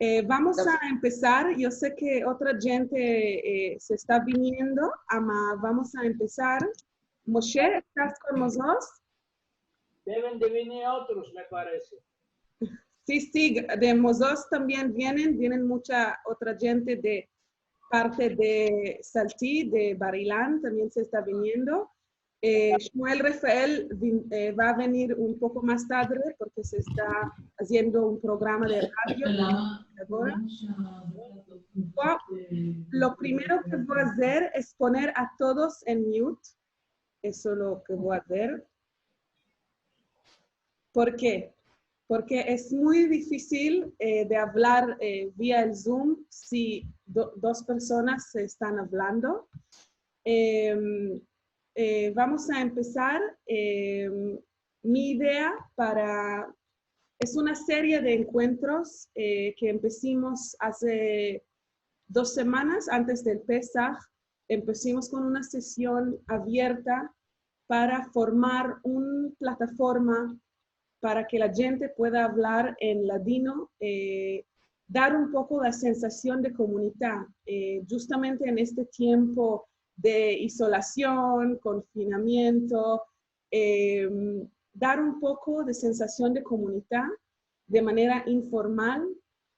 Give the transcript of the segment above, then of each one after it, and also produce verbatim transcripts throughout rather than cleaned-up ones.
Eh, vamos a empesar. Yo se ke otra djente, eh, se esta viniendo, ama vamos a empesar. Moshe, estas kon mozotros? Deven de venir otros, me parese. Si, si, de mozotros tambien vienen, vienen mucha otra djente de parte de Salti, de Bar-Ilan, tambien se esta viniendo. Eh, Shmuel Rafael vin- eh, va a venir un poko mas tadre porke se esta aziendo un programa de radio agora. Vo- lo primero ke vo a azer es poner a todos en mute. Eso es lo ke vo a azer. Por ke? Porke es muy difisil, eh, de avlar, eh, via el Zoom si do- dos personas se estan avlando. Em, eh, vamos a empesar. Em, mi idea para, es una serie de enkuentros, eh, ke empesimos aze dos semanas antes del Pesah. Empesimos kon una sesion avierta para formar una plataforma para ke la djente pueda avlar en ladino, eh, dar un poko la sensasion de komunidad, eh, djustamente en este tiempo de izolasion, konfinamiento, eh, dar un poko de sensasion de komunidad de manera informal,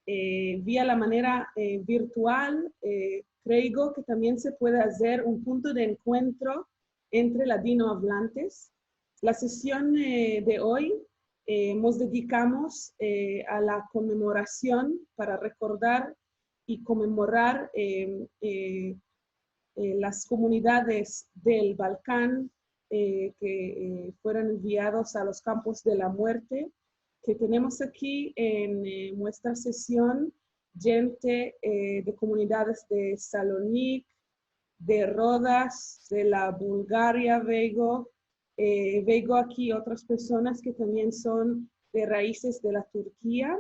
eh, via la manera, eh, virtual. Eh, kreigo ke tambien se puede azer un punto de enkuentro entre ladinoavlantes. La sesion, eh, de oy, eh, mos dedikamos, eh, a la konmemorasion para rekordar i konmemorar, eh, eh, eh, las komunidades del Balkan, eh, ke, eh, fueron enviados a los kampos de la muerte, ke tenemos aki en, eh, muestra sesion djente, eh, de komunidades de Salonik, de Rodas, de la Bulgaria, veigo, eh, veigo aki otras personas ke tambien son de raizes de la Turkia.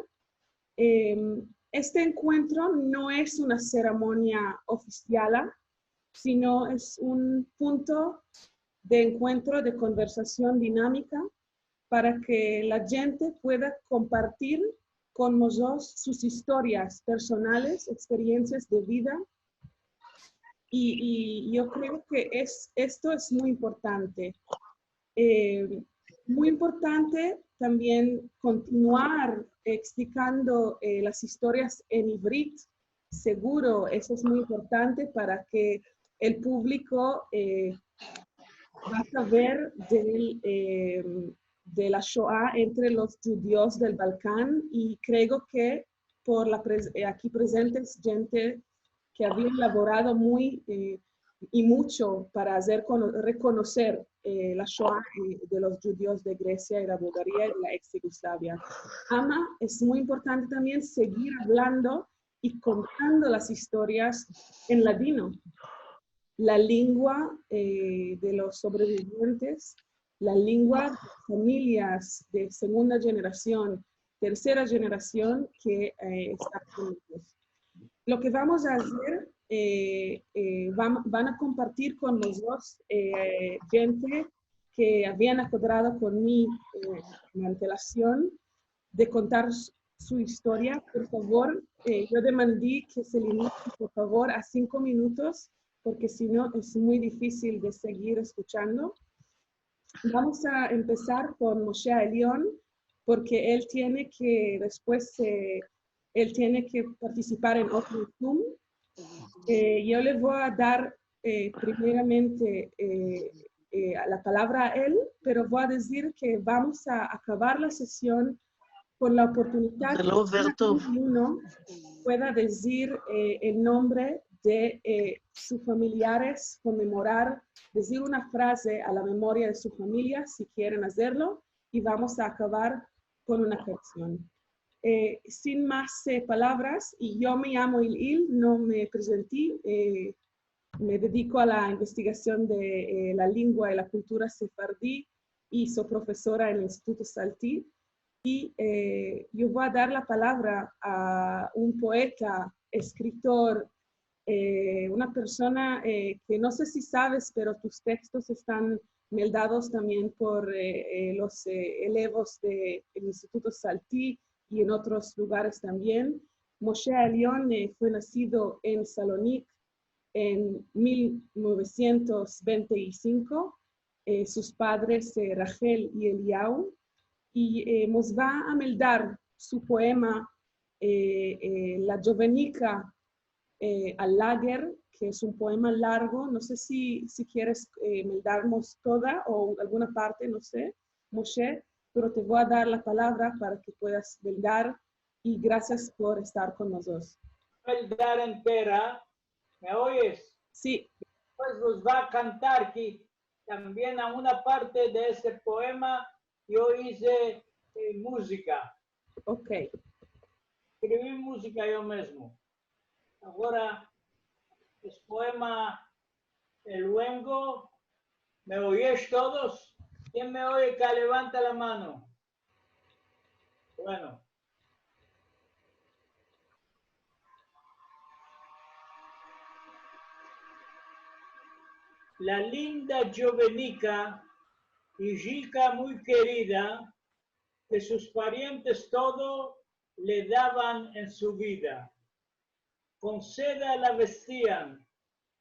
Em, este enkuentro no es una seremonia ofisiala, sino es un punto de enkuentro, de konversasion dinamika, para ke la djente pueda kompartir kon mozotros sus istorias personales, eksperensias de vida. I, i yo kreo ke es, esto es muy importante. Eh, muy importante tambien kontinuar eksplikando, eh, las istorias en ivrit. Seguro, eso es muy importante para ke el publiko, eh, va a saver del, eh, de la Shoa entre los djudios del Balkan, i kreo ke por la pres- eh, aki prezentes djente ke avian lavorado muy, eh, i mucho para azer kono- rekonoser, eh, la Shoa, eh, de los djudios de Gresia i la Bulgaria i la eks Yugoslavia. Ama es muy importante tambien segir avlando i kontando las istorias en ladino, la lengua, eh, de los sobrevivientes, la lengua de familias de segunda jenerasion, tersera jenerasion ke, eh, estan kon mozotros. Lo ke vamos a azer, eh, eh, vam- van a kompartir kon mozotros, eh, djente ke avian akodrado kon mi, eh, en antelasion de kontar su, su istoria. Por favor, eh, yo demandi ke se limiten, por favor, a sinko minutos, porke si no es muy difisil de segir eskuchando. Vamos a empesar kon Moshe Elion, porke el tiene ke despues, eh, el tiene ke partisipar en otro Zoom. Eh, yo le vo a dar, eh, primeramente, eh, eh, la palavra a el, pero vo a dizir ke vamos a akavar la sesion kon la oportunidad ke kada uno pueda dizir, eh, el nombre de, eh, sus familiares, konmemorar, dizir una fraze a la memoria de su familia, si kieren azerlo, i vamos a akavar kon una kansion. Eh, sin mas, eh, palavras, i yo me yamo Il'il, no me prezenti, eh, me dediko a la investigasion de, eh, la lengua i la kultura sefardi i so profesora en el Instituto Salti. I, eh, yo vo a dar la palavra a un poeta, eskritor, eh, una persona, eh, ke no se si saves, pero tus tekstos estan meldados tambien por, eh, eh, los, eh, elevos de el Instituto Salti i en otros lugares tambien. Moshe Alion, eh, fue nazido en Salonik en mil novesientos vente i sinko. Eh, sus padres, eh, Rachel i Eliyahu, i, eh, mos va a meldar su poema, eh, eh, La djovenika, eh, al lager, ke es un poema largo. No se si, si keres, eh, meldarmos toda o alguna parte, no se, Moshe, pero te vo a dar la palavra para ke puedas meldar, i grasias por estar kon mozotros. Meldar entera, me oyes? Si. Pues mos va a kantar ki tambien a una parte de este poema yo ize, eh, muzika. Ok. Eskrivi muzika yo mizmo. Agora, es poema el luengo. Me oyesh todos? Ken me oye, ke levanta la mano. Bueno. La linda djovenika, ijika muy kerida, ke sus parientes todo le davan en su vida. Kon seda la vestian,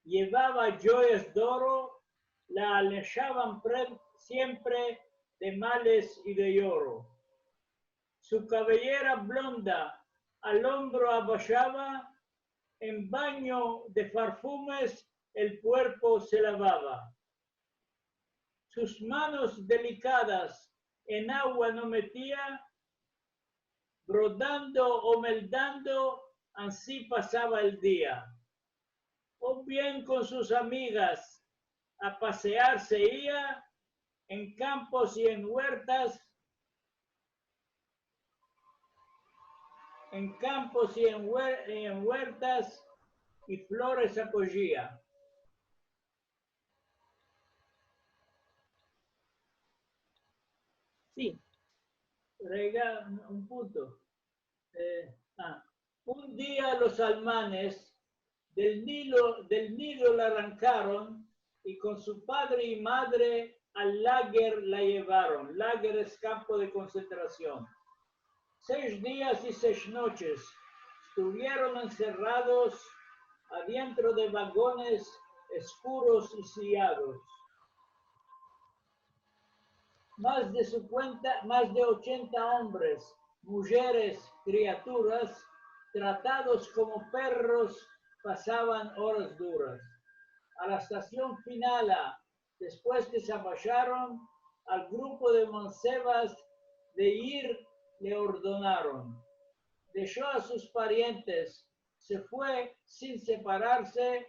yevava djoyas de oro, la alejavan pre-, siempre de males i de yoro. Su kaveyera blonda al ombro abashava, en banyo de farfumes el kuerpo se lavava. Sus manos delikadas en agua no metia, brodando o meldando, ansi pasava el dia. O bien kon sus amigas a pasear se ia, en kampos i en uertas, en kampos i en uer-, i en uertas, i flores akojia. Si. Rega, un punto. Eh, ah. Un dia los almanes del Nilo, del nido la arrankaron i kon su padre i madre al lager la yevaron. Lager es kampo de konsentrasion. Sesh dias i sesh noches estuvieron enserrados adientro de vagones eskuros i sillados. Mas de sinkuenta, mas de ochenta ombres, mujeres, kriaturas, tratados komo perros, pasavan oras duras. A la estasion finala, despues ke se abasharon, al grupo de mansevas de ir le ordenaron. Desho a sus parientes, se fue sin separarse,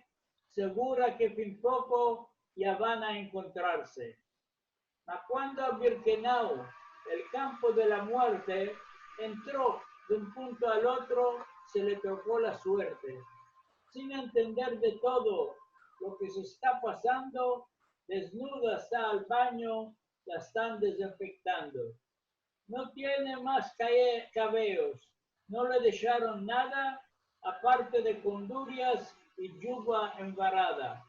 segura ke fin poko ya van a enkontrarse. Ma kuando a Birkenau, el kampo de la muerte, entro de un punto al otro, se le troko la suerte. Sin entender de todo lo ke se esta pasando, desnuda esta al banyo, la estan dezenfektando. No tiene mas kaye-, kaveyos, no le desharon nada, aparte de kondurias i djuva envarada.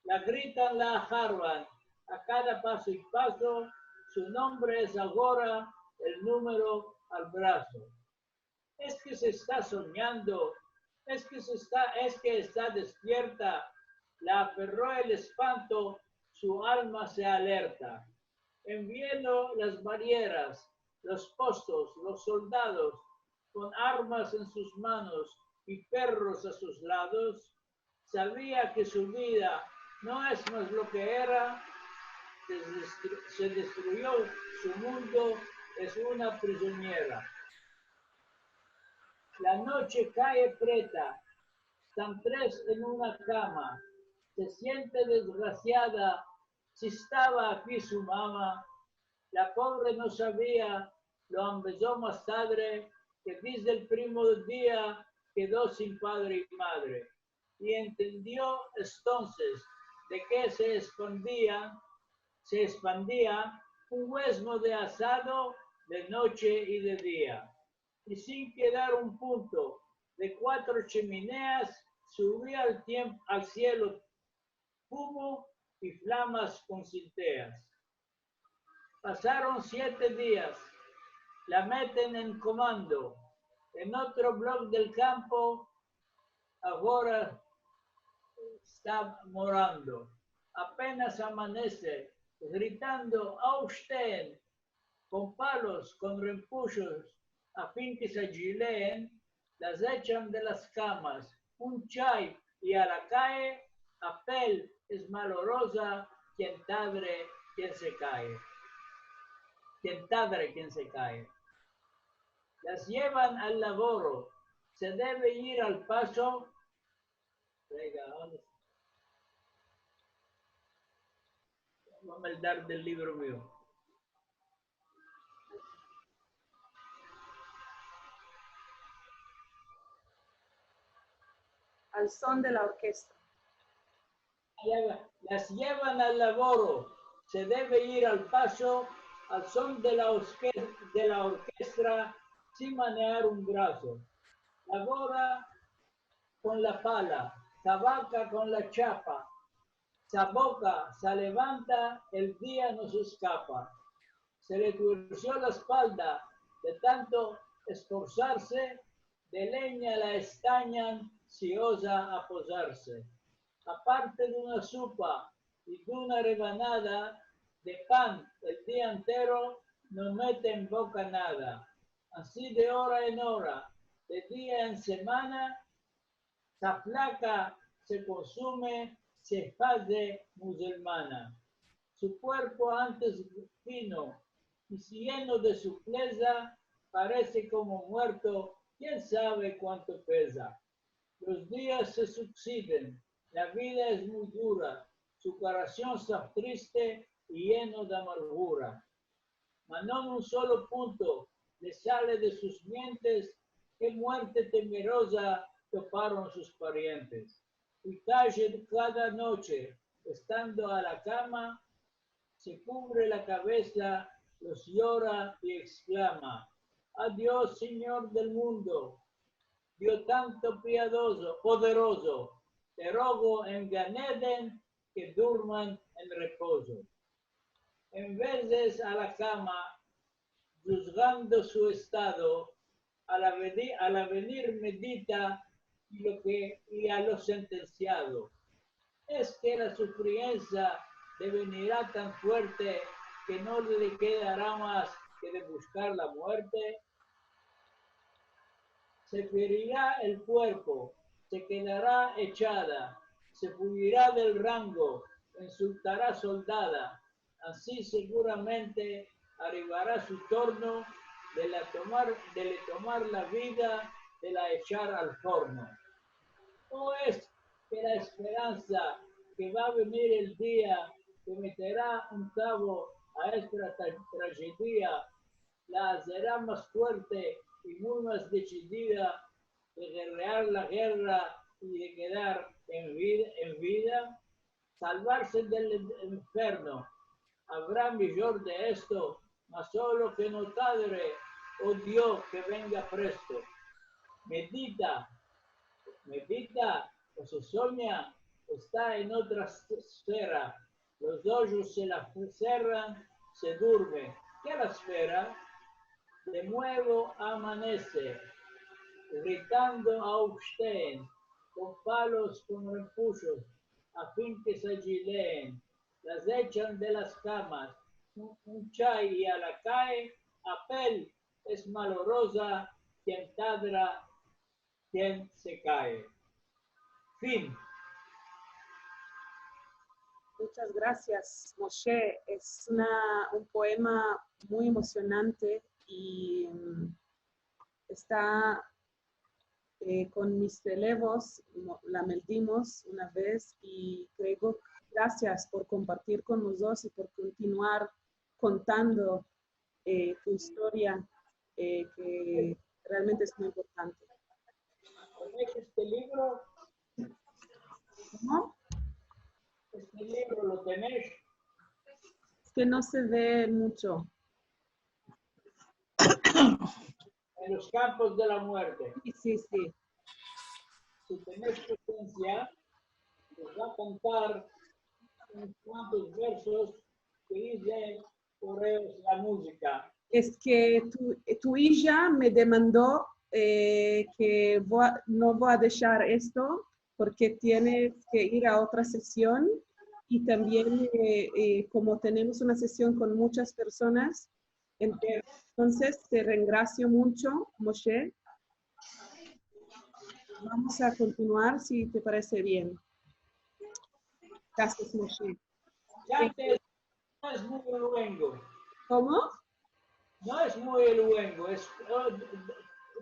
La gritan, la aharvan a kada paso i paso, su nombre es agora el numero al braso. Es ke se esta sonyando, es ke se esta, es ke esta despierta, la aferro el espanto, su alma se alerta. En vieno las barieras, los postos, los soldados, kon armas en sus manos i perros a sus lados, savia ke su vida no es mas lo ke era, se destru-, se destruyo su mundo, es una prizoniera. La noche kaye preta, estan tres en una kama, se siente desgrasiada, si estava aki su mama, la povre no savia, lo ambezo mas tadre, ke desde el primo dia kedo sin padre i madre. I entendio entonses de ke se espandia, se espandia un huesmo de asado de noche i de dia. I sin kedar un punto de kuatro chimineas, suvia al tiemp-, al sielo humo i flamas kon sinteas. Pasaron siete dias, la meten en komando, En otro blok del kampo, agora esta morando. Apenas amanese, gritando: "Aufstehen!", kon palos, kon rempushos, a fin ke se ajileen, las echan de las kamas, un chay i a la kaye, a pel es maloroza, kien tadre, kien se kaye. Kien tadre, kien se kaye. Las yevan al lavoro, se deve ir al paso. Rega, dónde esta? Vo a meldar del livro mio. Al son de la orkestra. Las yevan al lavoro, se deve ir al paso, al son de la orke-, de la orkestra, sin manear un braso. Lavora kon la pala, kavaka kon la chapa, sa boka se levanta, el dia no se eskapa. Se le tuersio la espalda de tanto esforsarse, de lenya la estanyan si oza apozarse. Aparte de una supa i de una rebanada de pan, el dia entero no mete en boka nada. Ansi de ora en ora, de dia en semana, sa flaka se konsume, se faze musulmana. Su kuerpo antes fino i yeno de supleza, parese komo muerto, kien save kuanto peza. Los dias se suksiden, la vida es muy dura, su korason esta triste i yeno de amargura. Mas no un solo punto le sale de sus mientes, ke muerte temeroza toparon sus parientes. I kaye kada noche, estando a la kama, se kuvre la kavesa, los yora i eksklama: "Adios, Sinyor del mundo, Dio tanto piadozo, poderozo, te rogo en Gan Eden ke durman en repozo". En vezes a la kama, juzgando su estado, al aveni-, al avenir medita i lo ke, i a lo sentensiado. Es ke la sufriensa devenira tan fuerte ke no le kedara mas ke de bushkar la muerte? Se ferirá el kuerpo, se kedara echada, se fuyirá del rango, resultara soldada, ansi seguramente arivara su torno de la tomar, de le tomar la vida, de la echar al forno. O es ke la esperansa ke va a venir el dia ke metera un kavo a esta tra-, trajedia, la azera mas fuerte i muy mas desidida de gerrear la gerra i de kedar en vid-, en vida, salvarse del inferno. Avra mijor de esto, mas solo ke no tadre, o Dio, ke venga presto. Medita, medita, o se sonya, esta en otra s-, esfera. Los ojos se la serran, se durme. Ke la espera? De muevo amanese, gritando aufstehen, kon palos, kon rempushos, a fin ke se ajileen. Las echan de las kamas, un, un chay i a la kaye, a pel es maloroza, kien tadra, kien se kaye. Fin. Muchas gracias, Moshe. Es una, un poema muy emocionante y, mm, está, eh, kon mis elevos, mo-, la meldimos una vez i kreo, gracias por kompartir kon mozotros i por kontinuar kontando eh, tu istoria, eh, ke realmente es muy importante. Tenesh este livro? Komo? Este livro lo tenesh? Es ke no se ve muncho. En los kampos de la muerte. Si, si, si. Si tenesh presensia, les vo a kantar unos kuantos versos ke dize Correos la muzika. Es ke tu, tu ija me demando eh, ke vo a, no vo a deshar esto porke tienes ke ir a otra sesion i tambien, eh, eh, komo tenemos una sesion kon muchas personas, entonses te rengrasio muncho, Moshe. Vamos a kontinuar, si te parese bien. Grasias, Moshe. Antes, no es muy luengo. Komo? No es muy luengo, es, eh,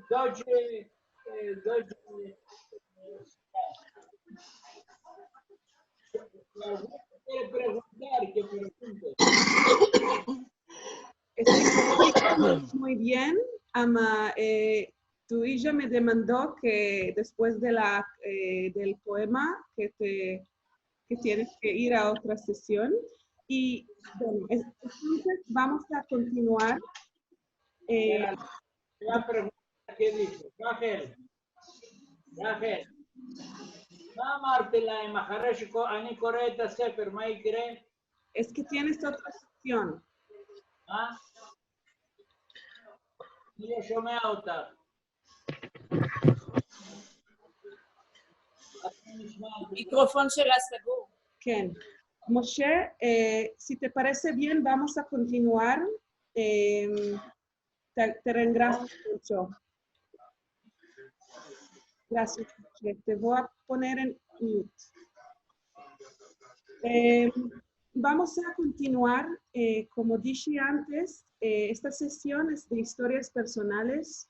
doje, eh, doje, eh, si alguno kere preguntar, ke pregunte. Esto no es muy bien, ama, eh, tu ija me demando ke despues de la, eh, del poema ke te, ke tienes ke ir a otra sesion. I, bueno, es, entonses vamos a kontinuar. Eh, la pregunta ke dize, Rachel, Rachel, ma amarte lahem, aharesh ani kore et hasefer, ma ikre? Es ke tienes otra sesion. אה? אני לא שומע אותך. המיקרופון שלה סגור. כן. משה, eh, si te parece bien, vamos a continuar. Eh, te, te rengrasio muncho. Grasias, Moshe. Te vo a poner en mute. Eh, vamos a kontinuar. Eh, komo dishe antes, eh, esta sesion es de istorias personales,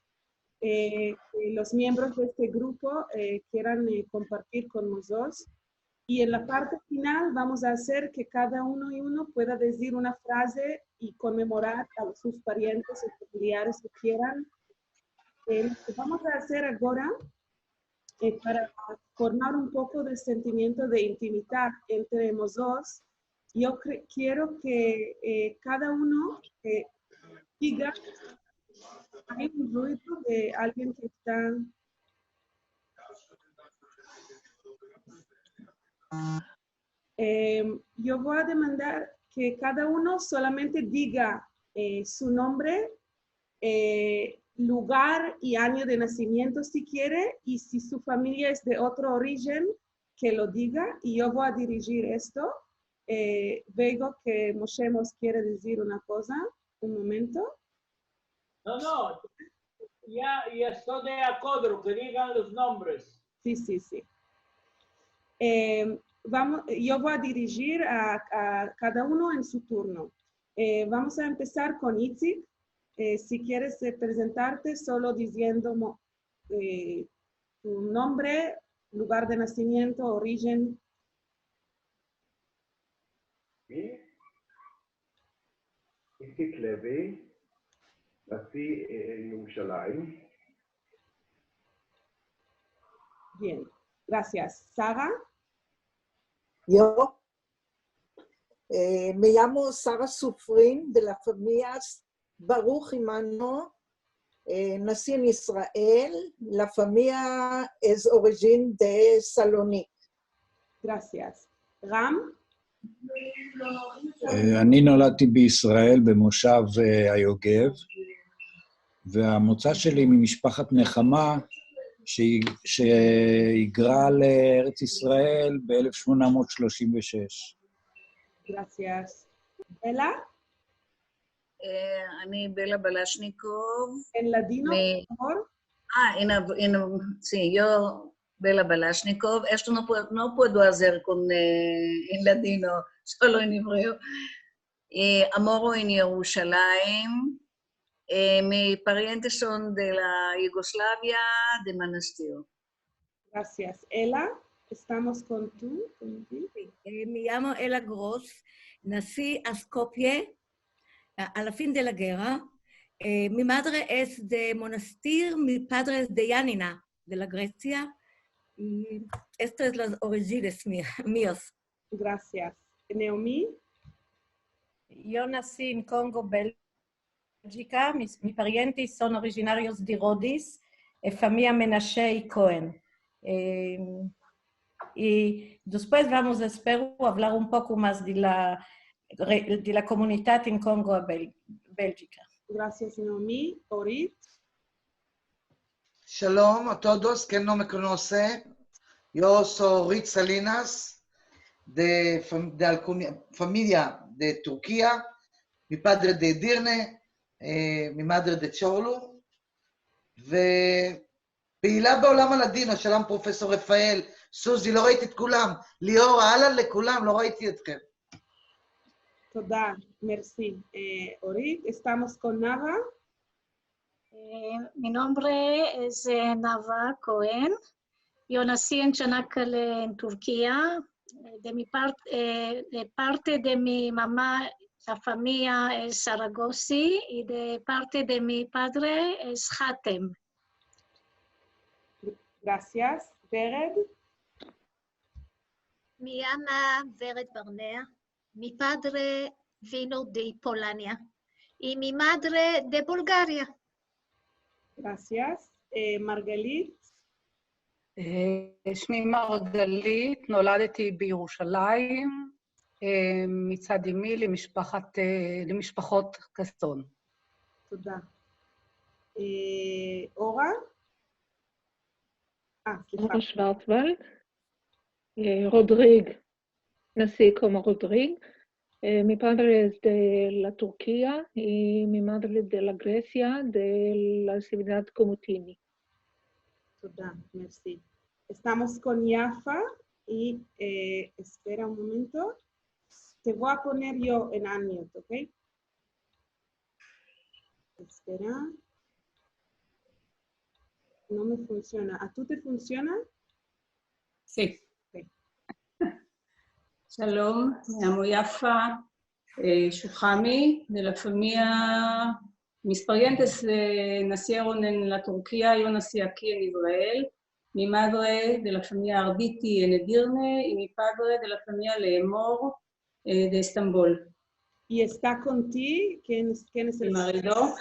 eh, ke los miembros de este grupo, eh, kieran, eh, kompartir kon mozotros. I en la parte final vamos a azer ke kada uno i uno pueda dizir una fraze i konmemorar a sus parientes o familiares ke kieran. Eh, lo ke vamos a azer agora, eh, para formar un poko de sentimiento de intimidad entre mozotros, yo kre-, kiero ke, eh, kada uno, eh, diga, ay un ruido de alguien ke esta Em, yo vo a demandar ke kada uno solamente diga, eh, su nombre, eh, lugar i anyo de nasimiento, si kiere, i si su famiya es de otro orijen, ke lo diga, i yo vo a dirijir esto. Eh, veo ke Moshe Amos kiere dizir una koza. Un momento. No, no, ya, ya esto de akodro, ke digan los nombres. Si, si, si. Eh, vamos, yo vo a dirijir a, a kada uno en su turno. Eh, vamos a empesar kon Itzik. Eh, si kieres, eh, prezentarte solo diziendo mo-, eh, tu nombre, lugar de nasimiento, orijen. Mi? Itzik Levi, nasi, eh, en Yerushalayim. Bien, grasias. Sara? Yo, eh, me yamo Sara Sufrin, de la famiya Baruch Imano, eh, nasi en Israel, la famiya es orijin de Salonik. Grasias. Ram? Eh, אני נולדתי בישראל, במושב, אה, היוגב, והמוצא שלי ממשפחת נחמה, שהי-, שהיגרה לארץ ישראל באלף שמונה מאות שלושים ושש. Grasias. Bela? Eh, אני בלה בלשניקוב. En ladino, מ-, por favor. אה, en, en, si, yo, Bela Balashnikov, esto no pue-, no puedo azer kon, eh, en ladino, solo en ebreo. Eh, amoro en Yerushalayim. Eh, mis parientes son de la Yugoslavia, de Manastir. Grasias. Ela, estamos kon tu, kon ti. Si, eh, me yamo Ela Gros, nasi a Skopje, a, a la fin de la gerra. Eh, mi madre es de Monastir, mi padre es de Yanina, de la Gresia. I esto es las orijines mi-, mias. Grasias. Naomi? Yo nasi en Kongo, Bel-, Beljika, mis, mis parientes son orijinarios de Rodis, eh, famiya Menashe i Kohen. Eh, i despues vamos, espero, avlar un poko mas de la re-, de la komunidad en Kongo, Bel-, Beljika. Grasias, Naomi. Orit? Shalom a todos, ken no me konose? Yo so Orit Salinas, de fam-, de alkunya, famiya de Turkia, mi padre de Edirne, eh, mi madre de Chorlu, ופעילה בעולם הלדינו, שלום פרופסור רפאל, סוזי, לא ראיתי את כולם, ליאורה, אהלן לכולם, לא ראיתי אתכם. תודה, מרסי. אה, אורית, estamos con Nava. Eh, mi nombre es, eh, Nava Cohen. Yo nací en Çanakkale, en Turquía. Eh, de mi par-, eh, de parte de mi mamá, la familia es Saragosi, y de parte de mi padre es Hatem. Gracias. Vered. Mi ama Vered Barnea. Mi padre vino de Polonia y mi madre de Bulgaria. Gracias. Eh, Margalit. אה, שמי מרגלית, נולדתי בירושלים, אה, מצד אמי למשפחת, אה, למשפחות קסטון. תודה. אה, אורה? אה, סליחה. אורה שוורצוולד. אה, רודריג. Nací como Rodrigo. Eh, mi padre es de la Turquía y mi madre de la Grecia, de la ciudad Komotini. תודה, מרסי. Estamos con Yafa y, eh, espera un momento. Te voy a poner yo en unmute, ¿ok? Espera. No me funciona. ¿A ti te funciona? Sí. Ok. Shalom, me llamo Yafa, eh, Shuhami, de la familia, mis parientes, eh, nacieron en la Turquía, yo nací aquí en Israel. Mi madre de la familia Arditi en Edirne y mi padre de la familia Lemor, eh, de Estambul. ¿Y está contigo? ¿Quién es, quién es el... Mi marido.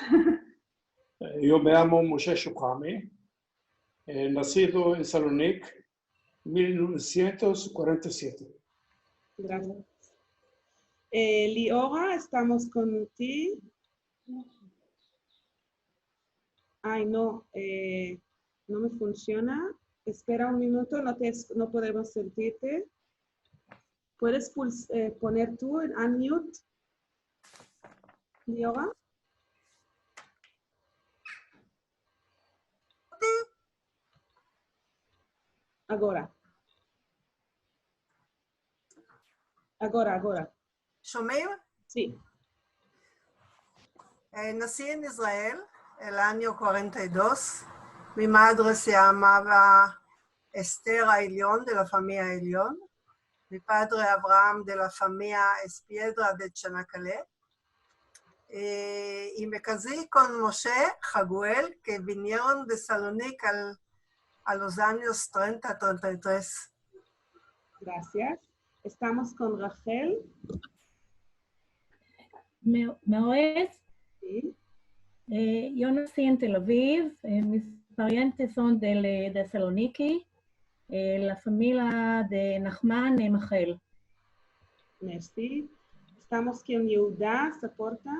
Eh, yo me llamo Moshe Shuhami, eh, nacido en Salonik, mil novecientos cuarenta y siete. Gracias. Eh, Liora, estamos contigo. Ay, no, eh, no me funciona. Espera un minuto, no te es-, no podemos sentirte. ¿Puedes puls-, eh, poner tú en unmute, Liora? Agora. Agora, agora. שומעים? Sí. Eh, nací en Israel el año cuarenta y dos. Mi madre se llamaba Esther Ailion, de la familia Ailion. Mi padre Abraham, de la familia Espiedra de Chanakkale. Eh, y me casé con Moshe Haguel, que vinieron de Salonik al, a los años treinta, treinta y tres. Gracias. Estamos con Rachel. ¿Me, me oyes? Sí. Eh, yo nací en Tel Aviv. Eh, mis parientes son de, de Saloniki, eh, la familia de Nachman y Machel. Merci. Estamos con Yehuda Saporta.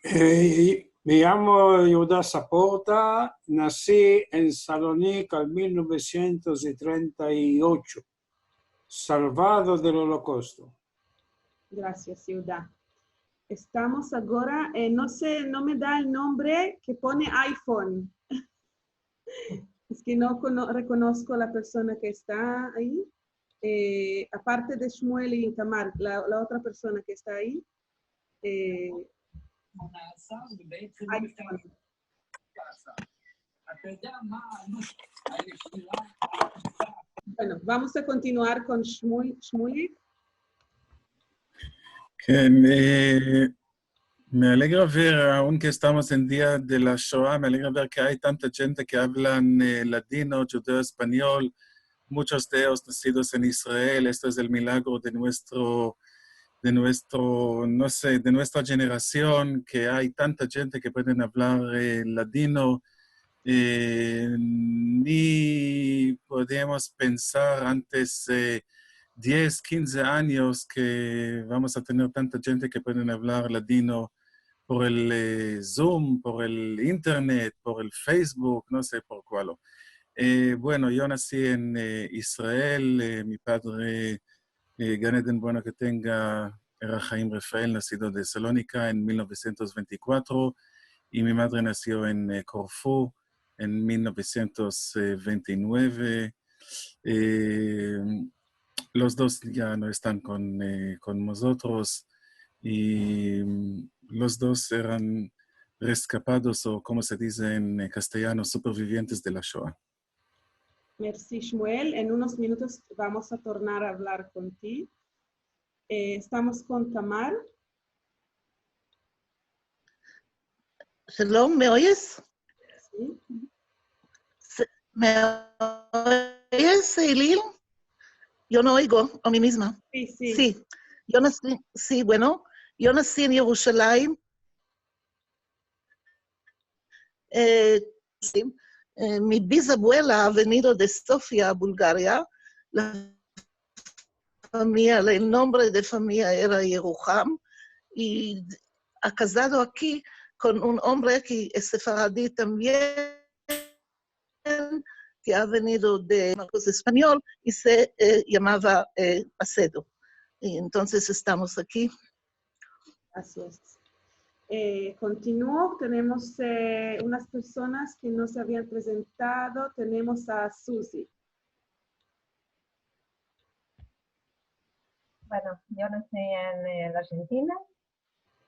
Eh, me llamo Yehuda Saporta, nací en Salonik en mil novecientos treinta y ocho, salvado del Holocausto. Gracias, Yehuda. Estamos agora, eh, no sé, no me da el nombre que pone iPhone. Es que no cono-, reconozco la persona que está ahí. Eh, aparte de Shmuel y Itamar, la, la otra persona que está ahí. Eh, ay, bueno, vamos a continuar con Shmul-, Shmulik. כן, אה, me alegra ver, aunque estamos en Día de la Shoah, me alegra ver que hay tanta gente que hablan, eh, ladino, judeo-español, muchos de ellos nacidos en Israel. Esto es el milagro de nuestro, de nuestro, no sé, de nuestra generación, que hay tanta gente que pueden hablar, eh, ladino. Eh, ni podíamos pensar antes, eh, diez, quince años que vamos a tener tanta gente que pueden hablar ladino, por el, eh, Zoom, por el internet, por el Facebook, no se por kualo. Eh, bueno, yo nasi en, eh, Israel, eh, mi padre, eh, Gan Eden, bueno, ke tenga, era Haim Rafael, nasido de Salonika en mil novesientos vente i kuatro, i mi madre nasio en, eh, Korfu en mil novesientos vente i nueve. Eh, los dos ya no estan kon, eh, kon mozotros, i, mm, los dos eran reskapados, o komo se dize en, eh, kastilyano, supervivientes de la Shoa. Mersi, Shmuel. En unos minutos vamos a tornar a avlar kon ti. Eh, estamos kon Tamar. Shalom, me oyes? Si. Se-, me oyes, Seilil? Yo no oigo a mi mizma. Si, si. Si. Yo nasi, si, bueno, yo nasi en Yerushalayim. Eh, si. Eh, mi bizavuela a venido de Sofia, Bulgaria. La famiya, el nombre de famiya era Yeruham, i a kazado aki kon un ombre ke es sefaradi tambien, ke a venido de Marruekos espanyol, i se, eh, yamava, eh, Asedo. I entonses estamos aki. Asi es. Eh, kontinuo. Tenemos, eh, unas personas ke no se avian prezentado. Tenemos a Susi. Bueno, yo nasi en, eh, la Argentina.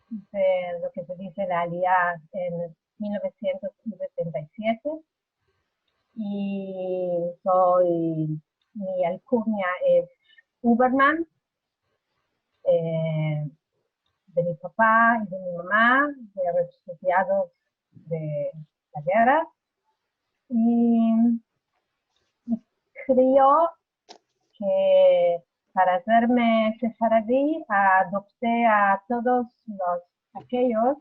Ize lo ke se dize la Aliya en mil novesientos setenta i siete. I soy, mi alkunya es Huberman, eh, de mi papa i de mi mama, de refujiados de la gerra. I, i kreo ke para azerme sefaradi, adopte a todos los, akeyos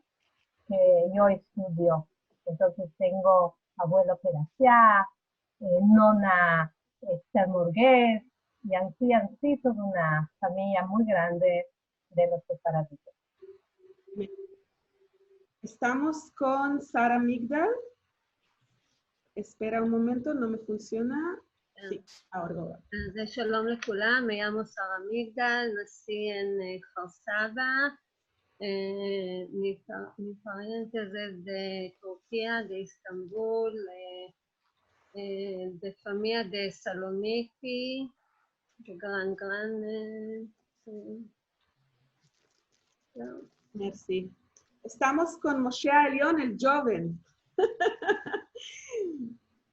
ke yo estudio. Entonses tengo avuelo Perasia, eh, nona Esther Morguez, i ansi, ansi, toda una famiya muy grande de los sefaraditos. Estamos kon Sara Migdal. Espera un momento, no me funsiona. Si, agora, agora. אז שלום לכולם, me llamo Sara Migdal, nací en, eh, Kfar Saba. Eh, mi fa-, mi parientes es de Turkia, de Estambul, eh, eh, de famiya de Saloniki, de gran, gran, eh, si. Mersi. Estamos kon Moshe Elion, el djoven.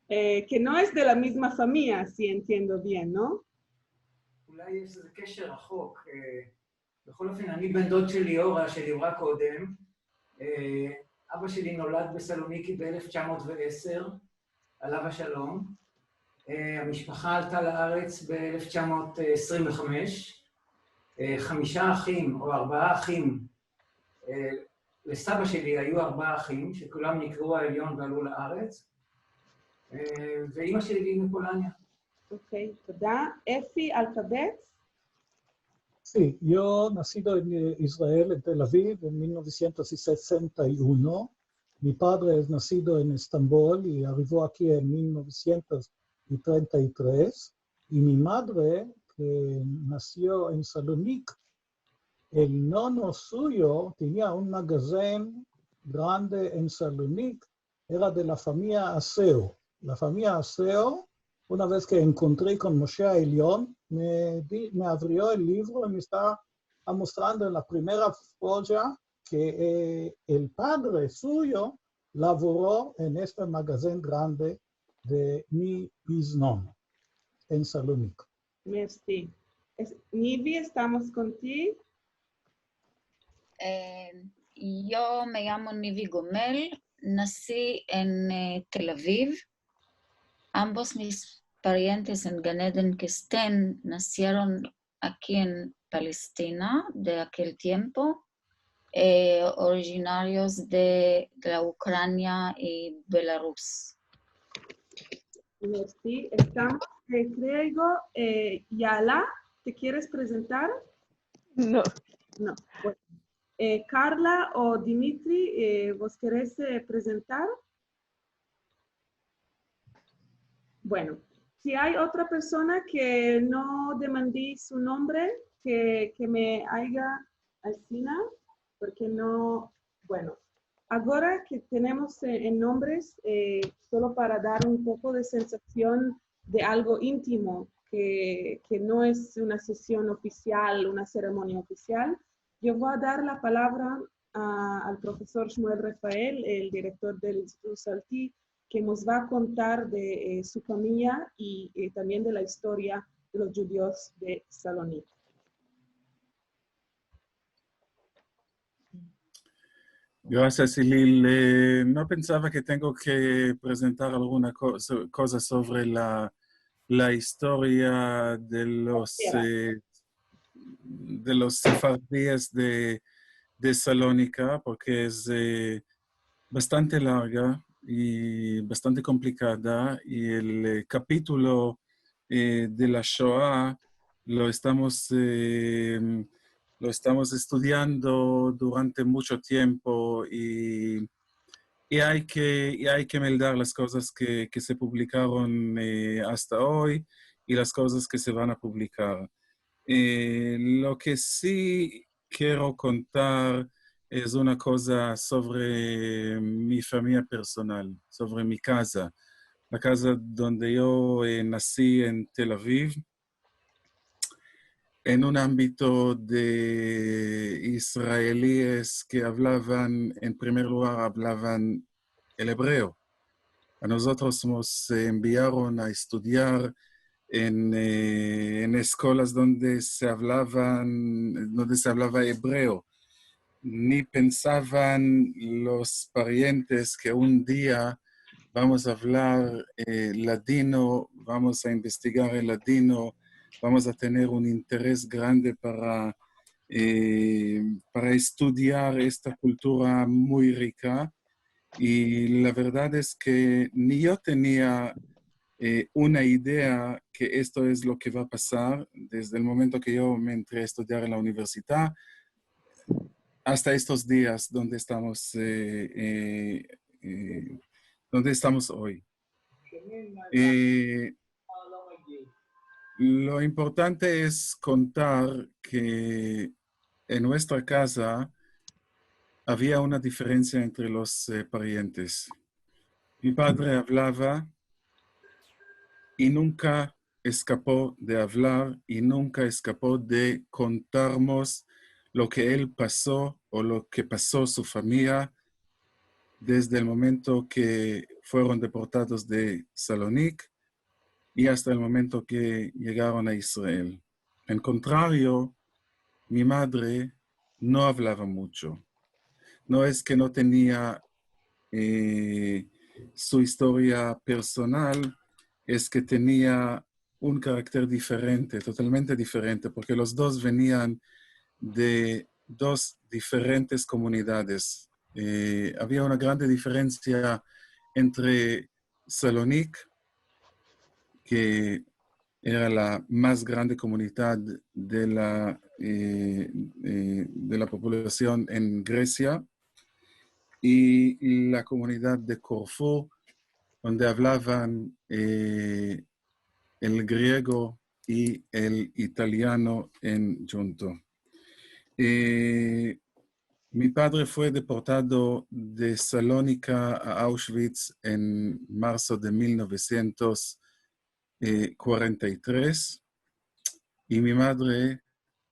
Eh, ke no es de la mizma famiya, si entiendo bien, no? אולי יש איזה קשר רחוק, אה, בכל אופן, אני בן דוד של ליאורה, שדיברה קודם. אה, אבא שלי נולד בסלוניקי באלף תשע מאות ועשר, עליו השלום. אה, המשפחה עלתה לארץ באלף תשע מאות עשרים וחמש. אה, חמישה אחים או ארבעה אחים, אה, לסבא שלי היו ארבעה אחים, שכולם נקראו העליון ועלו לארץ. אה, ואימא שלי היא מפולניה. אוקיי, תודה. אפי אלקבץ? Sí, yo nacido en, eh, Israel, en Tel Aviv, en mil novecientos sesenta y uno. Mi padre es nacido en Estambul y arribó aquí en mil novecientos treinta y tres. Y mi madre, que nació en Salonik, el nono suyo tenía un magazín grande en Salonik, era de la famiya Aseo. La famiya Aseo, una vez ke enkontri kon Moshe Elion, me di-, me avrio el livro i me esta amostrando en la primera foja ke, eh, el padre suyo lavoro en este magazin grande de mi biznono en Salonik. Mersi. Es-, Nivi, estamos kon ti. Eh, yo me llamo Nivi Gomel, nací en, eh, Tel Aviv. Ambos mis parientes en Gan Eden Kesten nasieron aki en Palestina de akel tiempo, eh, orijinarios de, de la Ukrania i Belarus. Mersi. Estamos, eh, kreo, eh, Yala, te keres prezentar? No. No. Bueno. Eh, Karla o Dimitri, eh, vos keres, eh, prezentar? Bueno, si ay otra persona ke no demandi su nombre, ke, ke me ayude asina, porke no, bueno, agora ke tenemos, eh, en nombres, eh, solo para dar un poko de sensasion de algo intimo, ke, ke no es una sesion ofisial, una seremonia ofisial, yo vo a dar la palavra a, al profesor Shmuel Rafael, el direktor del Instituto Salti, ke mos va a kontar de, eh, su famiya i, eh, tambien de la istoria de los djudios de Salonik. Grasias, Ilil. Eh, no pensava ke tengo ke prezentar alguna ko-, so-, koza sovre la, la istoria de los, eh, de los sefardies de, de Salonika, porke es, eh, bastante larga i bastante komplikada, i el, eh, kapitulo, eh, de la Shoa lo estamos, eh, lo estamos estudiando durante mucho tiempo i, i ay ke, i ay ke meldar las kozas ke, ke se publikaron, eh, asta oy i las kozas ke se van a publikar. Eh, lo ke si kero kontar es una koza sovre mi famiya personal, sovre mi kaza, la kaza donde yo, eh, nasi en Tel Aviv, en un ambito de israelies ke avlavan, en primer lugar, avlavan el ebreo. A mozotros mos, eh, enviaron a estudiar en, eh, en eskolas donde se avlavan, donde se avlava ebreo. Ni pensavan los parientes ke un dia vamos a avlar, eh, ladino, vamos a investigar el ladino, vamos a tener un interes grande para, eh, para estudiar esta kultura muy rika. I la verdad es ke ni yo tenia, eh, una idea ke esto es lo ke va a pasar desde el momento ke yo me entre a estudiar en la universidad asta estos dias donde estamos, eh, eh, eh, donde estamos oy. Eh, lo importante es kontar ke en muestra kaza avia una diferensia entre los, eh, parientes. Mi padre avlava i nunka eskapo de avlar i nunka eskapo de kontarmos lo ke el paso o lo ke paso su famiya desde el momento ke fueron deportados de Salonik i asta el momento ke yegaron a Israel. En kontrario, mi madre no avlava muncho. No es ke no tenia, eh, su istoria personal, es ke tenia un karakter diferente, totalmente diferente, porke los dos venian de dos diferentes komunidades. Eh, avia una grande diferensia entre Salonik, ke era la mas grande komunidad de la, eh, eh, de la populasion en Gresia, i la komunidad de Korfu, donde avlavan, eh, el griego i el italiano en djunto. Eh, mi padre fue deportado de Salonika a Auschwitz en marso de mil novesientos kuarenta i tres, i mi madre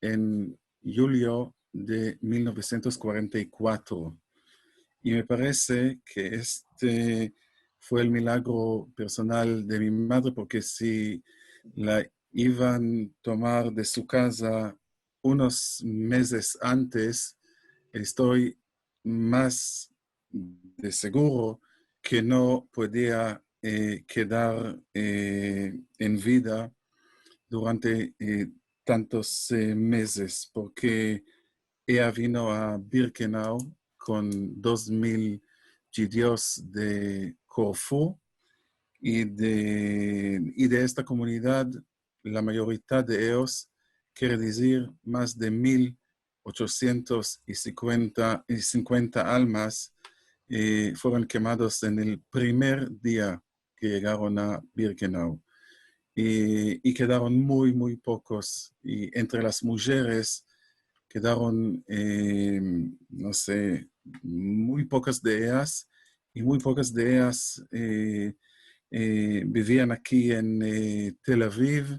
en yulio de mil novesientos kuarenta i kuatro. I me parese ke este fue el milagro personal de mi madre, porke si la ivan tomar de su kaza unos mezes antes, esto mas de seguro ke no podia, eh, kedar, eh, en vida durante, eh, tantos, eh, mezes, porke eya vino a Birkenau kon dos mil djudios de Korfu i de, i de esta komunidad, la mayoridad de eyos, kere dizir mas de mil ochosientos i sinkuenta, i sinkuenta almas, eh, fueron kemados en el primer dia ke yegaron a Birkenau. I, i kedaron muy, muy pokos. I entre las mujeres kedaron, eh, no se, muy pokas de eyas, i muy pokas de eyas, eh, eh, bivian aki en, eh, Tel Aviv,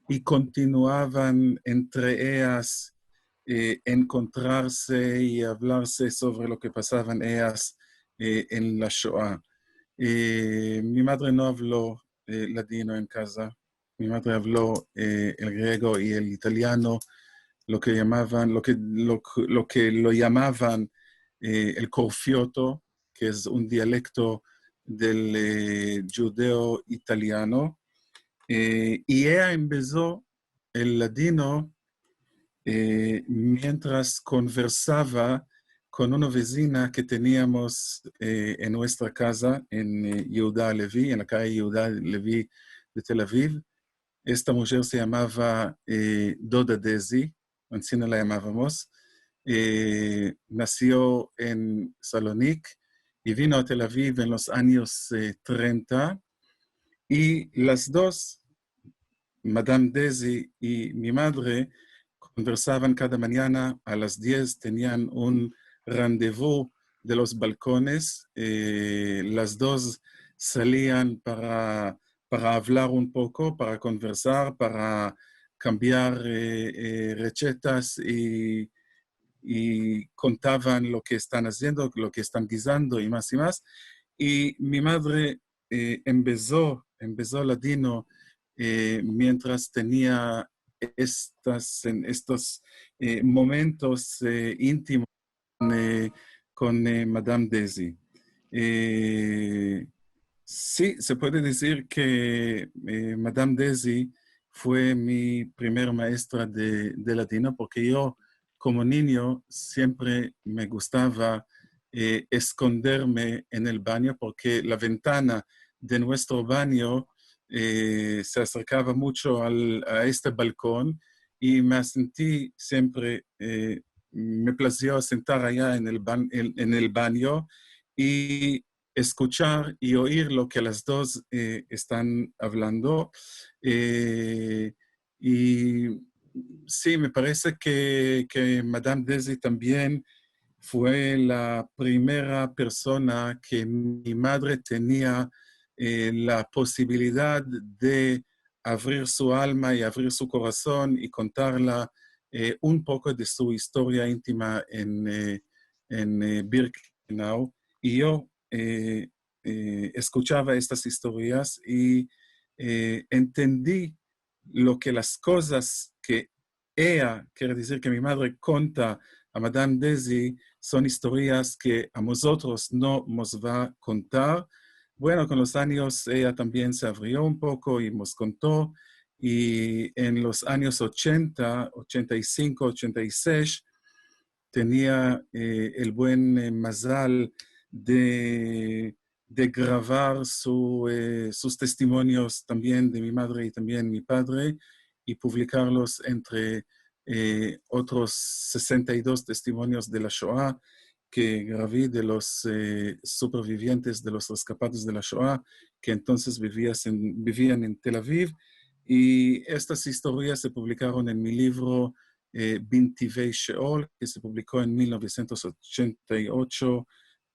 i kontinuavan entre eyas, eh, enkontrarse i avlarse sovre lo ke pasavan eyas, eh, en la Shoa. Eh, mi madre no avlo, eh, ladino en kaza. Mi madre avlo, eh, el griego i el italiano, lo ke yamavan, lo ke, lo, lo ke lo yamavan, eh, el korfioto, ke es un dialekto del, eh, djudeo-italiano. Eh, i eya embezo el ladino, eh, mientras konversava kon una vezina ke teniamos, eh, en muestra kaza, en, eh, Yehuda Levi, en la kaye Yehuda Levi de Tel Aviv. Esta mujer se yamava, eh, Doda Dezi, ansina la yamavamos. Eh, nasio en Salonik i vino a Tel Aviv en los anyos, eh, trenta, i las dos, Madame Dezi i mi madre, konversavan kada manyana a las diez, tenian un randevu de los balkones, eh, las dos salian para, para avlar un poko, para konversar, para kambiar, eh, eh, rechetas i, i kontavan lo ke estan aziendo, lo ke estan gizando i mas i mas. I mi madre, eh, embezo, embezo ladino, eh, mientras tenia estas, en estos, eh, momentos, eh, intimos kon, eh, kon, eh, Madame Dezi. Eh, si, se puede dizir ke, eh, Madame Dezi fue mi primer maestra de, de ladino, porke yo, komo ninyo, siempre me gustava, eh, eskonderme en el banyo, porke la ventana de muestro banyo, eh, se aserkava muncho al, a este balkon, i me senti siempre, eh, me plazio sentar aya en el ban-, en, en el banyo i eskuchar i oir lo ke las dos, eh, estan avlando. Eh, i si, me parese ke, ke Madame Dezi tambien fue la primera persona ke mi madre tenia, eh, la posibilidad de avrir su alma i avrir su korason i kontarla, eh, un poko de su istoria intima en, eh, en, eh, Birkenau. I yo, eh, eh, eskuchava estas istorias i, eh, entendi lo ke las kozas ke eya, kere dizir ke mi madre konta a Madame Dezi, son istorias ke a mozotros no mos va kontar. Bueno, kon los anyos eya tambien se avrio un poko i mos konto, i en los anyos ochenta, ochenta i sinko, ochenta i sesh, tenia, eh, el buen, eh, mazal de, de gravar su, eh, sus testimonios tambien de mi madre i tambien mi padre, i publikarlos entre, eh, otros sesenta i dos testimonios de la Shoa ke gravi de los, eh, supervivientes, de los reskapados de la Shoa, ke entonses bivias en, bivian en Tel Aviv. I estas istorias se publikaron en mi livro, eh, Bintivei Sheol, ke se publiko en mil novesientos ochenta i ocho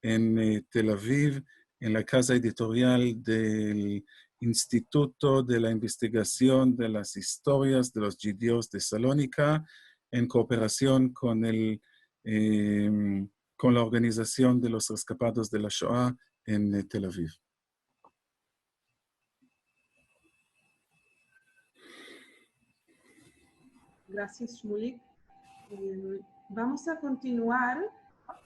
en, eh, Tel Aviv, en la kaza editorial del Instituto de la Investigasion de las Istorias de los Djudios de Salonika, en kooperasion kon el, eh, kon la Organizasion de los Reskapados de la Shoa en, eh, Tel Aviv. Grasias, Shmulik. Eh, vamos a kontinuar,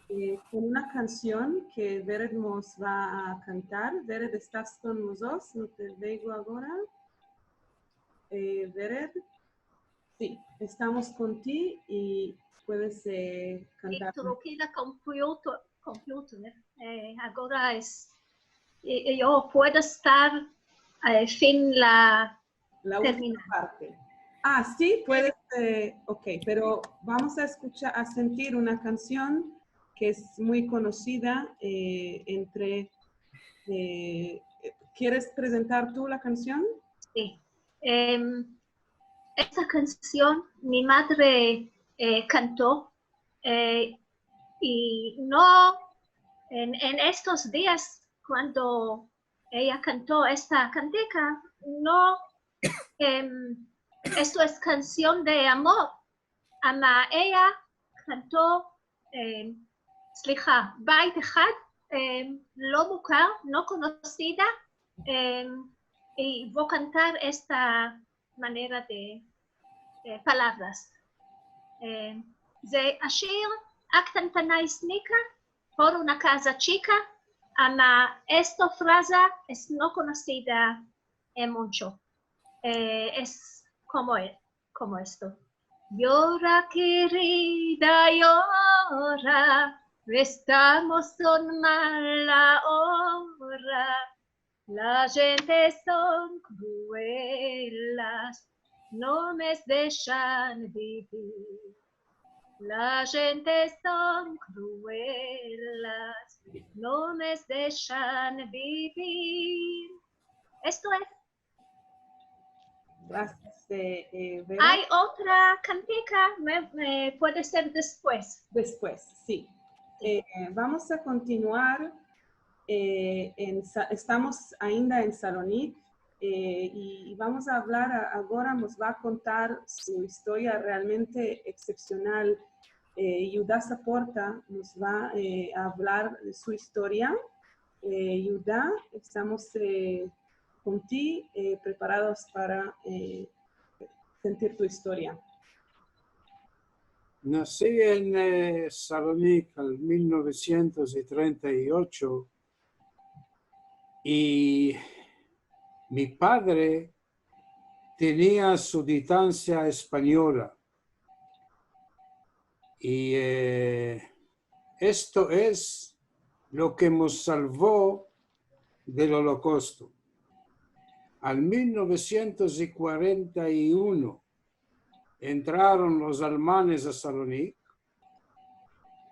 eh, kon una kansion ke Vered mos va a kantar. Vered, estas kon mozotros? No te veo agora. Eh, Vered. Si, estamos kon ti i puedes, eh, kantar. Esto lo keda computer, computer, eh, agora es, eh, eh, yo puedo estar, eh, fin la, la ultima parte. Ah, si, puedes, eh, ok, pero vamos a eskuchar, a sentir una kansion ke es muy konosida, eh, entre, eh, keres prezentar tu la kansion? Si. Em, esta kansion mi madre, eh, kanto, eh, i no, en, en estos dias, kuando eya kanto esta kantika, no, em, esto es kansion de amor, ama eya kanto, em, sliha, beit ehad, em, lo mukar, no konosida, em, i vo kantar esta manera de, de palavras. Em, ze ashir, a ktantanai snika, por una kaza chika, ama esta fraza es no konosida, eh, muncho. Eh, es komo e-, komo esto. Yora kerida, yora, estamos en mala ora. Las djentes son kruelas, no mos deshan bivir. Las djentes son kruelas, no mos deshan bivir. Esto es. Grazias, eh, eh, Vera. Ay otra kantika, me, me puede ser despues. Despues, si. Si. Eh, vamos a kontinuar. Eh, en Sa-, estamos ainda en Salonik, eh, i, i vamos a avlar a-, agora, mos va a kontar su istoria realmente eksepsional. Eh, Yuda Saporta mos va, eh, a avlar de su istoria. Eh, Yuda, estamos, eh, kon ti, eh, preparados para, eh, sentir tu istoria. Nasi en, eh, Salonik en mil novesientos i trenta i ocho, i mi padre tenia suditansia espanyola. I, eh, esto es lo ke mos salvo del Olokosto. Al mil novesientos i kuarenta i uno entraron los almanes a Salonik,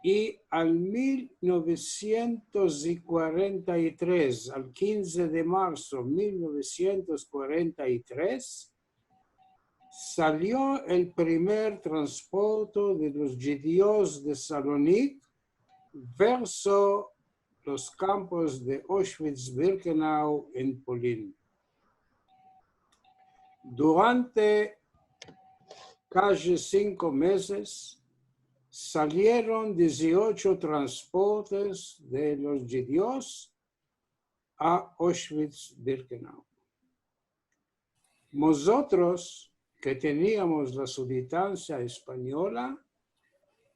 i al mil novesientos i kuarenta i tres, al kinze de marso mil novesientos kuarenta i tres, salio el primer transporto de los djudios de Salonik verso los kampos de Auschwitz-Birkenau en Polin. Durante kaji sinko mezes, salieron diziocho transportes de los djudios a Auschwitz-Birkenau. Mozotros, ke teniamos la suditansia espanyola,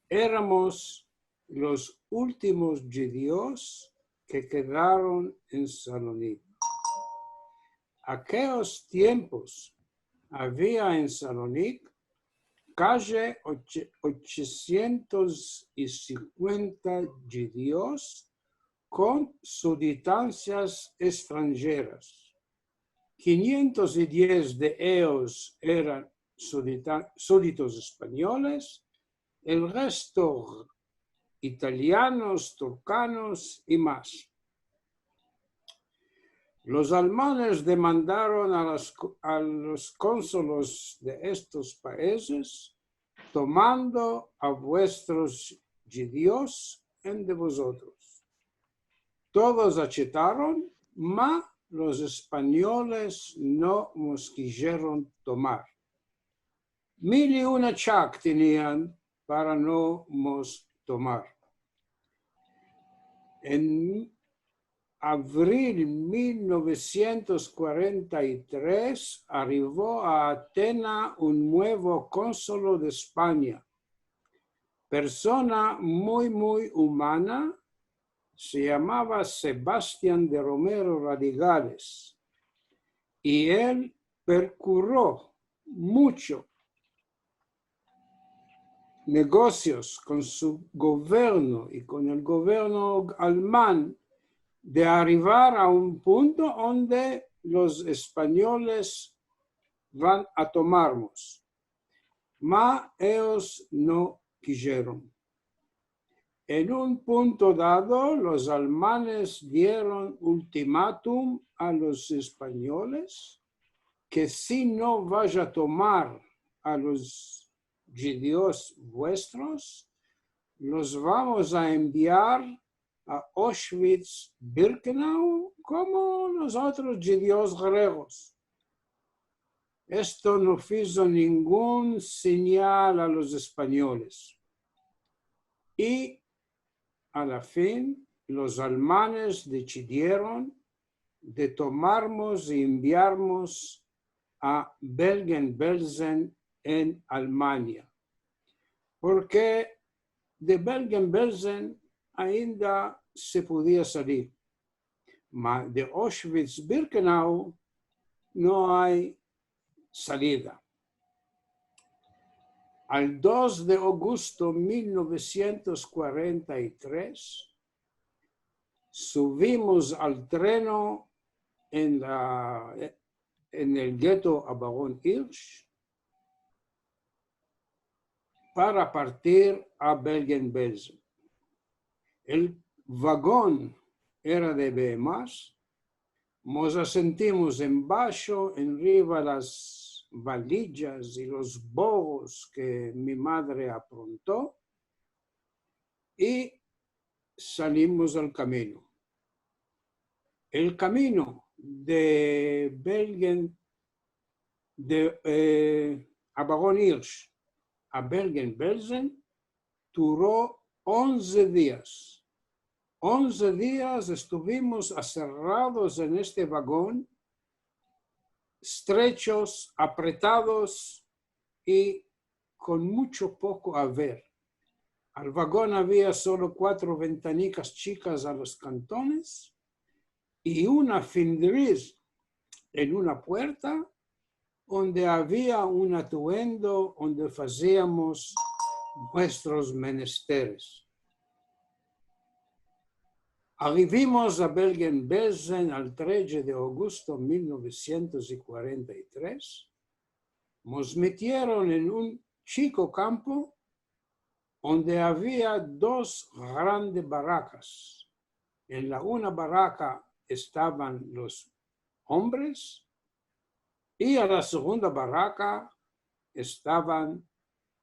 eramos los ultimos djudios ke kedaron en Salonik. Akeos tiempos avia en Salonik kaji ocho-, ochosientos i sinkuenta djudios kon suditansias estranjeras. Kinientos i diez de eyos eran sudita-, suditos espanyoles, el resto italianos, turkanos i mas. Los almanes demandaron a las ko-, a los konsulos de estos paizes: "Tomando a vuestros djudios ende vozotros". Todos achetaron, ma los espanyoles no mos kijeron tomar. Mil i un achak tenian para no mos tomar. En avril mil novesientos kuarenta i tres arivo a Atena un muevo konsulo de Espanya, persona muy, muy umana, se yamava Sebastian de Romero Radigales, i el perkuro muncho negosios kon su governo i kon el governo alman de arivar a un punto onde los espanyoles van a tomarmos. Ma eyos no kijeron. En un punto dado, los almanes dieron ultimatum a los espanyoles ke si no vash a tomar a los djudios vuestros, los vamos a enviar a Auschwitz-Birkenau komo los otros djudios gregos. Esto no fizo ningun sinyal a los espanyoles. I a la fin, los almanes desidieron de tomarmos i enviarmos a Bergen-Belsen en Almanya, porke de Bergen-Belsen ainda se podia salir, ma de Auschwitz-Birkenau no ay salida. Al dos de agosto mil novesientos kuarenta i tres, suvimos al treno en la, en el geto Abagón Hirsch para partir a Bergen-Belsen. El vagon era de behemas, mos asentimos embasho, enriva las valijas i los bogos ke mi madre apronto, i salimos al kamino. El kamino de Bergen, de, eh, Abagón Hirsch a Bergen-Belsen duro onze dias. Onze dias estuvimos aserrados en este vagon, estrechos, apretados i kon mucho poko a ver. Al vagon avia solo kuatro ventanikas chikas a los kantones i una findriz en una puerta onde avia un atuendo onde faziamos muestros menesteres. Arivimos a Bergen-Belsen al tres de agosto mil novesientos kuarenta i tres. Mos metieron en un chiko kampo onde avia dos grande barakas. En la una baraka estavan los ombres i a la segunda baraka estavan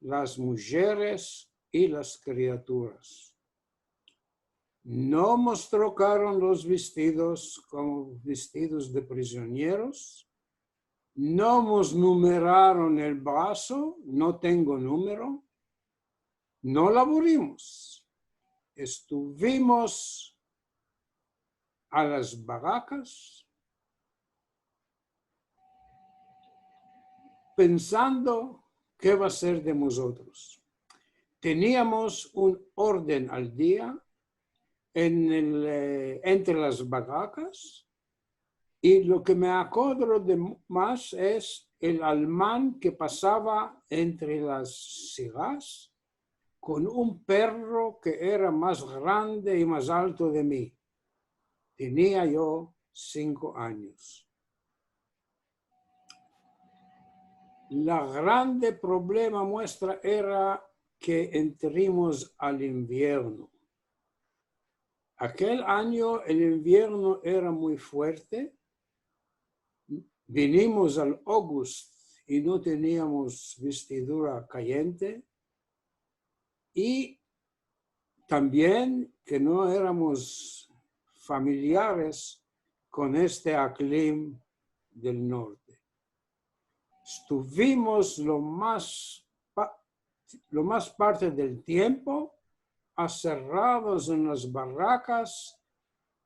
las mujeres i las kriaturas. No mos trokaron los vestidos komo vestidos de prizioneros, no mos numeraron el braso, no tengo numero, no lavurimos. Estuvimos a las barakas pensando ke va a ser de mozotros. Teniamos un orden al dia en el, eh, entre las barakas, i lo ke me akodro de mas es el alman ke pasava entre las sigas kon un perro ke era mas grande i mas alto de mi. Tenia yo sinko anyos. La grande problema muestra era ke entrimos al invierno. Akel anyo el invierno era muy fuerte. Vinimos al August i no teniamos vestidura kayente. I tambien ke no eramos familiares kon este aklim del norte. Estuvimos lo mas pa-, lo mas parte del tiempo aserrados en las barakas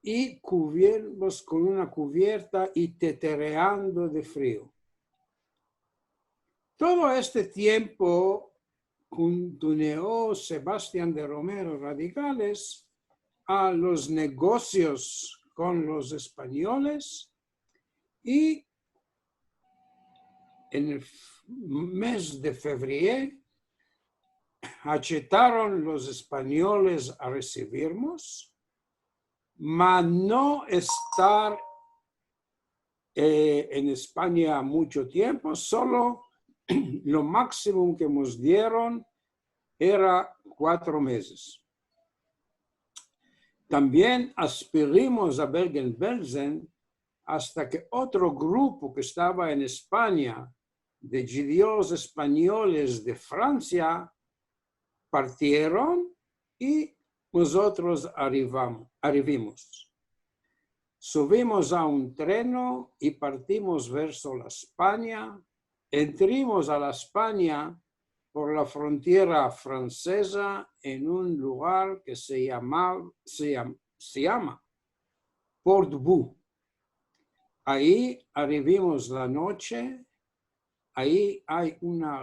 i kuviertos kon una kuvierta i tetereando de frio. Todo este tiempo kontinuo Sebastian de Romero Radicales a los negosios kon los espanyoles i en el f-, mes de fevrier achetaron los espanyoles a resivirmos, ma no estar, eh, en Espanya mucho tiempo, solo lo maksimo ke mos dieron era kuatro mezes. Tambien asperimos a Bergen-Belsen asta ke otro grupo ke estava en Espanya, de djudios espanyoles de Fransia, partieron i mozotros arivamo-, arivimos. Suvimos a un treno i partimos verso la Espanya. Entrimos a la Espanya por la frontiera franseza en un lugar ke se yama, se yam-, se yama Port-Bou. Ayi arivimos la noche, ayi ay una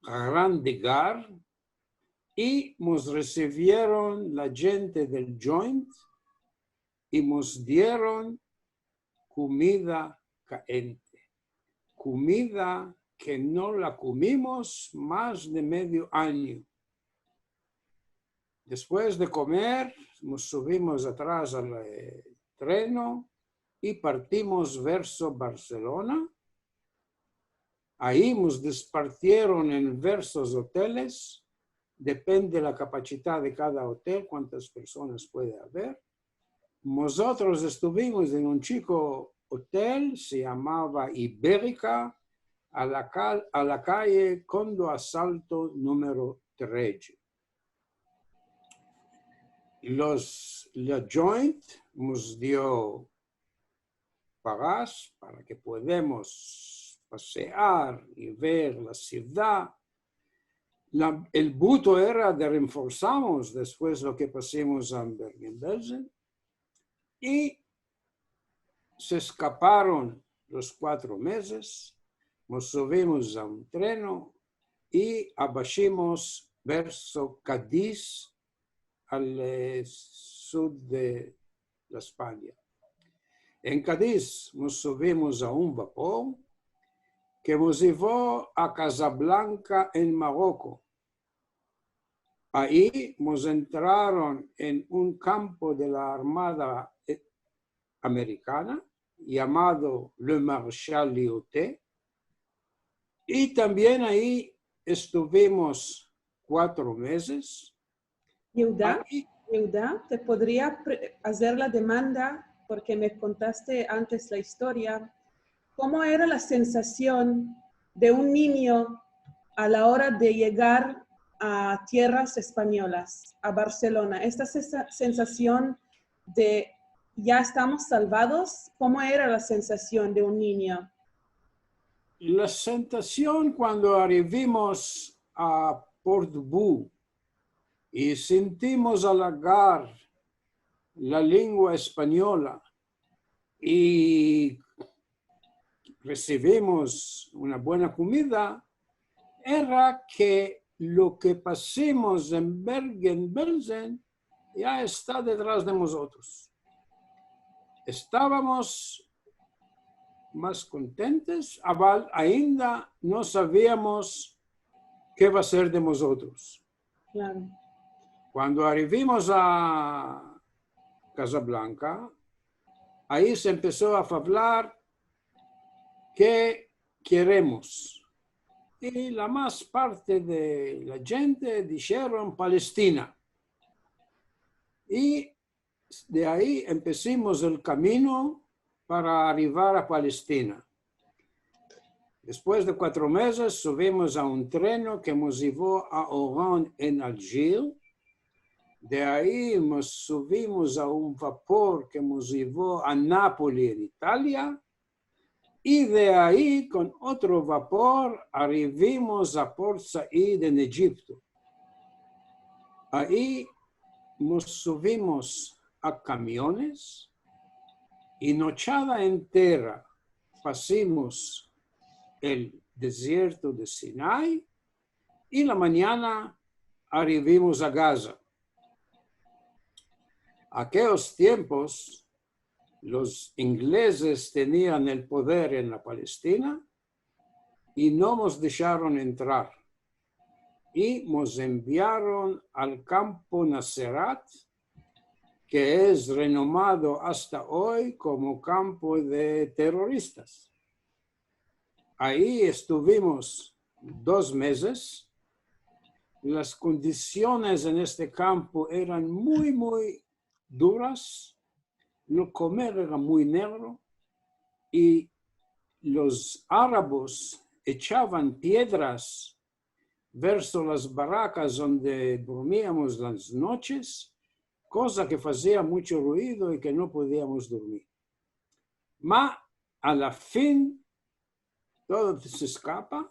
grande gar, i mos resivieron la djente del Joint, i mos dieron kumida kaente, kumida ke no la kumimos mas de medio anyo. Despues de komer, mos suvimos atras al, eh, treno i partimos verso Barselona. Ayi mos despartieron en versos oteles, depende la kapasidad de kada otel, kuantas personas puede aver. Mozotros estuvimos en un chiko otel, se yamava Iberica, a la kal-, a la kaye Kondo Asalto numero tredje. Los, la Joint mos dio pagas para ke podemos pasear i ver la sivdad. La, el buto era de renforsarmos despues lo ke pasimos en Bergen-Belsen. I se eskaparon los kuatro mezes, mos suvimos a un treno i abashimos verso Kadiz, al, eh, sud de la Espanya. En Kadiz mos suvimos a un vapor ke mos ivo a Kazablanka en Maroko. Ayi mos entraron en un kampo de la Armada, eh, amerikana, yamado Le Maréchal Lyautey, i tambien ayi estuvimos kuatro mezes. Yehuda, ayi Yehuda, te podria pre-, azer la demanda, porke me kontaste antes la istoria. Komo era la sensasion de un ninyo a la ora de yegar a tierras espanyolas, a Barselona? Esta sensa-, sensasion de ya estamos salvados, komo era la sensasion de un ninyo? La sensasion kuando arivimos a Port-Bou i sentimos alagar la lengua espanyola i resivimos una buena kumida, era ke lo ke pasimos en Bergen-Belsen ya esta detras de mozotros. Estavamos mas kontentes, aval ainda no saviamos ke va a ser de mozotros. Klaro. Kuando arivimos a Kazablanka, ayi se empeso a favlar ke keremos. I la mas parte de la djente disheron Palestina. I de ayi empesimos el kamino para arivar a Palestina. Despues de kuatro mezes, suvimos a un treno ke mos ivo a Oran en Aljir. De ayi mos suvimos a un vapor ke mos ivo a Napoli en Italia. I de ayi, kon otro vapor, arivimos a Port Said en Ejipto. Ayi mos suvimos a kamiones i nochada entera pasimos el dezerto de Sinai i la manyana arivimos a Gaza. Akeyos tiempos, los inglezes tenian el poder en la Palestina i no mos desharon entrar. I mos enviaron al kampo Naserat, ke es renomado asta oy komo kampo de teroristas. Ayi estuvimos dos mezes. Las kondisiones en este kampo eran muy, muy duras. Lo komer era muy negro i los arabos echavan piedras verso las barakas onde durmiamos las noches, koza ke fazia muncho ruido i ke no podiamos durmir. Ma, a la fin, todo se eskapa.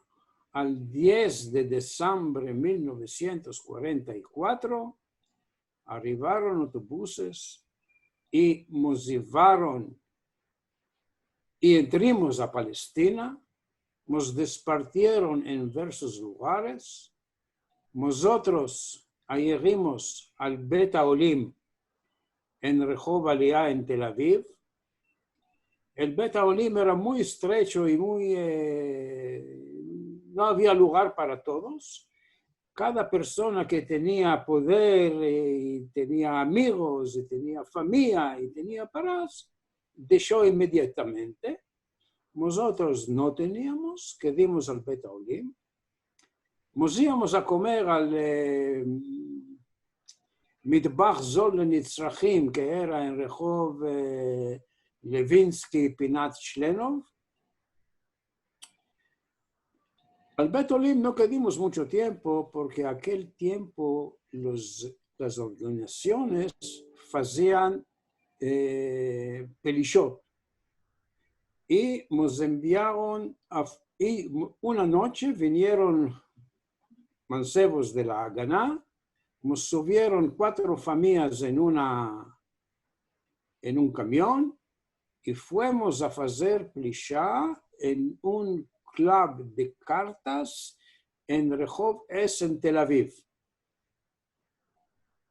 Al diez de desambre mil novesientos kuarenta i kuatro, arivaron otobuses i mos yevaron i entrimos a Palestina, mos despartieron en versos lugares, mozotros ayerimos al Bet Aolim en Rehov Aliyah en Tel Aviv. El Bet Aolim era muy estrecho i muy, eh, no avia lugar para todos. Kada persona ke tenia poder, eh, i tenia amigos, i tenia famiya, i tenia paras, desho inmediatamente. Mozotros no teniamos, kedimos al Bet Aolim. Mos ivamos a komer al, eh, Mitbah Zol Lenetzrahim, ke era en Rehov, eh, Levinsky, pinat Shlenov. Al Bet Aolim no kedimos muncho tiempo, porke akel tiempo los, las organizasiones fazian, eh, pelishot. I mos enviaron a, i una noche vinieron mansevos de la Agana, mos suvieron kuatro famiyas en una, en un kamion, i fuemos a fazer plisha en un klub de kartas en Rehov S en Tel Aviv.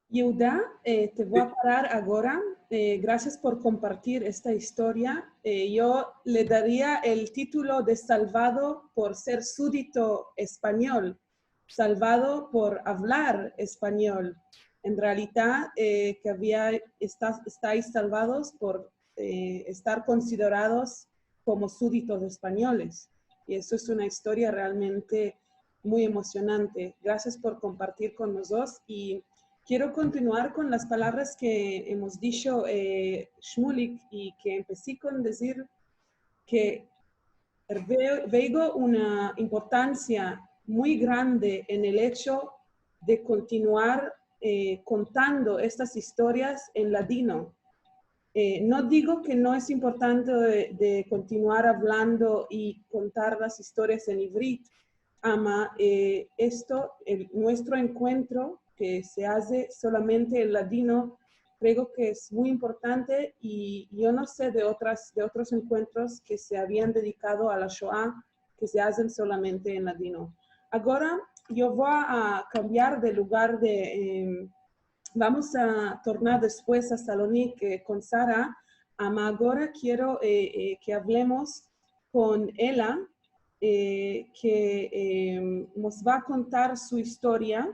Yehuda, eh, te vo a parar agora. Eh, grasias por kompartir esta istoria. Eh, yo le daria el titulo de salvado por ser sudito espanyol, salvado por avlar espanyol. En realidad, eh, ke avia, esta-, estais salvados por, eh, estar konsiderados komo suditos espanyoles. I esto es una istoria realmente muy emosionante. Grasias por kompartir kon mozotros. I kero kontinuar kon las palavras ke emos disho, eh, Shmulik, i ke empesi kon dizir ke ve-, veo una importansia muy grande en el echo de kontinuar, eh, kontando estas istorias en ladino. Eh, no digo ke no es importante de, de kontinuar avlando i kontar las istorias en ivrit, ama, eh, esto, el, muestro enkuentro ke se aze solamente en ladino, kreo ke es muy importante, i yo no se de otras, de otros enkuentros ke se avian dedikado a la Shoa ke se azen solamente en ladino. Agora, yo vo a kambiar de lugar de, em, vamos a tornar despues a Salonik, eh, kon Sara, ama agora kero, eh, eh, ke avlemos kon Ela, eh, ke, em, mos va a kontar su istoria,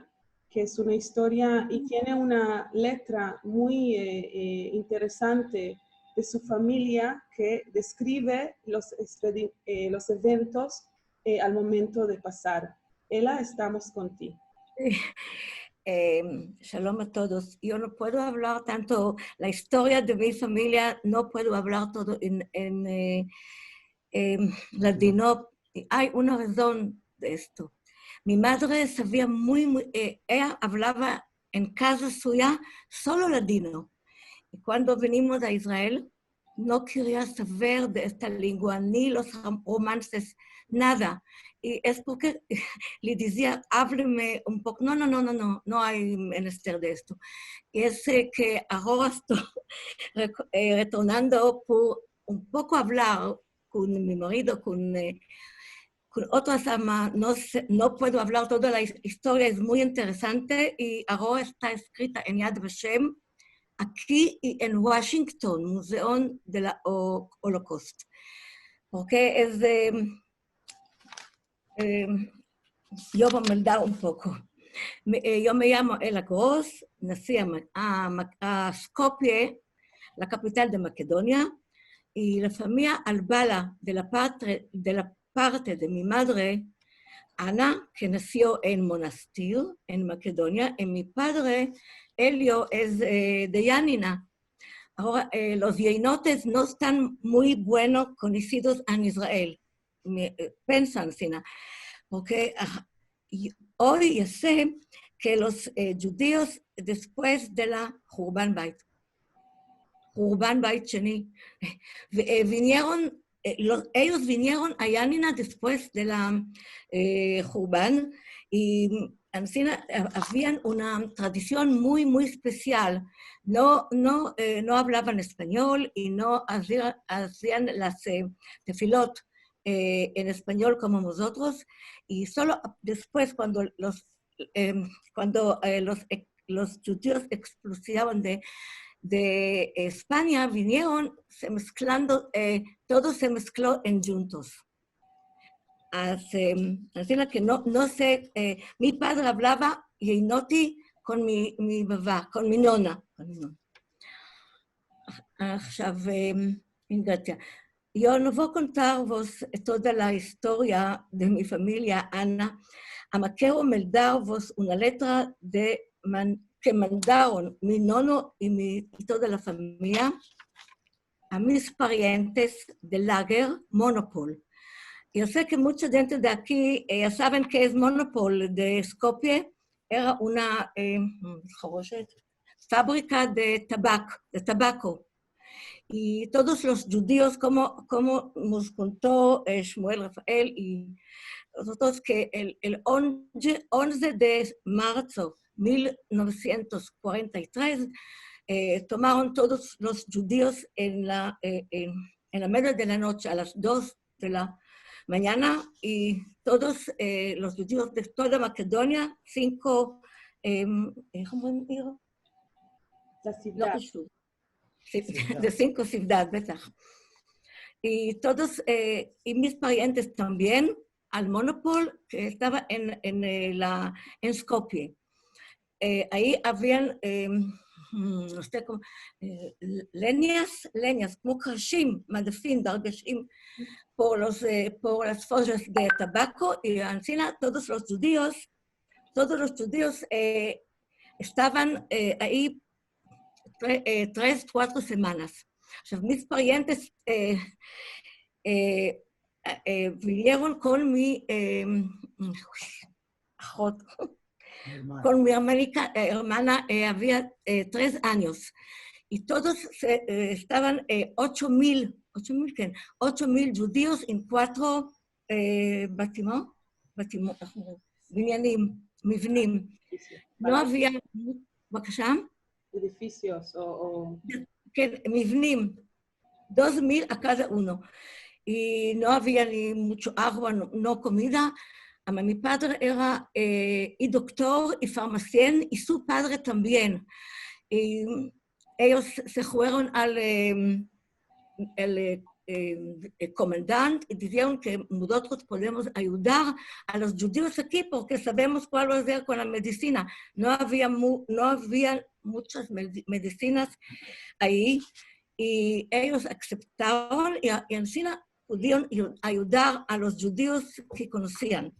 ke es una istoria i tiene una letra muy, eh, eh, interesante de su famiya ke deskrive los ekspedi-, eh, los eventos, eh, al momento de pasar. Ela, estamos kon ti. Eh, shalom a todos. Yo no puedo avlar tanto la istoria de mi famiya, no puedo avlar todo en, en, eh, em, ladino. I ay una razon de esto. Mi madre savia muy, muy, eh, eya avlava en kaza suya solo ladino. I kuando vinimos a Israel, no keria saver de esta lengua, ni los rom-, romanses, nada. I es porke le dizia, "Avleme un poko." "No, no, no, no, no, no ay menester de esto." I es, eh, ke agora esto rek-, eh, retornando por un poko avlar kon mi marido, kon, eh, kon otras, ama, no se, no puedo avlar toda la his-, istoria, es muy interesante, i agora esta eskrita en Yad Vashem, aki i en Washington, Muzeo de la O-, Holocaust. Porke es, eh, eh, yo vo a meldar un poko. Me, eh, yo me yamo Ela Gross, nasi a Ma-, a Ma-, a Skopje, la kapital de Makedonia, i la famiya Albala de la parte, de la parte de mi madre, Ana, que nació en Monastir, en Macedonia, y mi padre, Elio, es, eh, de Yanina. Ahora, eh, los yeinotes no están muy bueno conocidos en Israel. Me, eh, pensan, sino, porque, ah, i oy ya se ke los, eh, djudios despues de la Hurban Beit, Hurban Beit Sheni, vi-, eh, vinieron, eh, los, eyos vinieron a Yanina despues de la, eh, Hurban, i ansina, eh, avian una tradision muy, muy espesial. No, no, eh, no avlavan espanyol i no azia-, azian las, eh, tefilot, eh, en espanyol komo mozotros, i solo despues, kuando los, em, kuando, eh, los, eh, los djudios ekspulsaron de, de Espanya, vinieron se mesklando, eh, todo se mesklo en djuntos. As-, em, ansina ke no, no se, eh, mi padre avlava yeinoti kon mi, mi mama, kon mi nona, kon mi nona. Ashav, em, Ingatia, yo no vo a kontarvos toda la istoria de mi famiya, Ana, ama kero meldarvos una letra de man-, ke mandaron mi nono i mi, i toda la famiya a mis parientes del lager Monopol. Yo se ke muncha djente de aki, eh, ya saven ke es Monopol de Skopje, era una, eh, fabrika de tabak-, de tabako. I todos los djudios, komo, komo mos konto, eh, Shmuel Rafael i los otros, ke el, el onze, onze de marzo mil novesientos kuarenta i tres, eh, tomaron todos los djudios en la, eh, en, en la media de la noche, a las dos de la manyana, i todos, eh, los djudios de toda Makedonia, sinko, em, eh, komo digo? La sivdad. No, si, de sinko sivdad, verdad? I todos, eh, i mis parientes tambien, al Monopol, ke estava en, en, eh, la, en Skopje. Eh, ayi avian, eh, mm, no se komo, eh, lenyas, lenyas, komo krashim, madafim, dargashim, por los, eh, por las fojas de tabako, i ansina todos los djudios, todos los djudios, eh, estavan, eh, ayi tre-, eh, tres, kuatro semanas. Ashav, mis parientes, eh, eh, eh, vinieron kon mi, eh, ajot, kon mi ermanika, eh, ermana, eh, avia, eh, tres anyos. I todos se, eh, estavan, eh, ocho mil, ocho mil ke? Ocho mil djudios en kuatro, eh, batimo-, batimo-, binyanim, mivnim. No avia mu-, בבקשה? Edificios o, o... Ke, mivnim, dos mil a kada uno. I no avia ni muncho agua, no, no komida. Ama mi padre era, eh, i doktor i farmasien, i su padre tambien. I eyos se fueron al, eh, el, eh, eh, el komandant i dizieron ke mozotros podemos ayudar a los djudios aki porke savemos kual va a ser kon la medisina. No avia mu-, no avia munchas medi-, medisinas ayi, i eyos aseptaron i a-, i ansina pudion yu-, ayudar a los djudios ke konosian.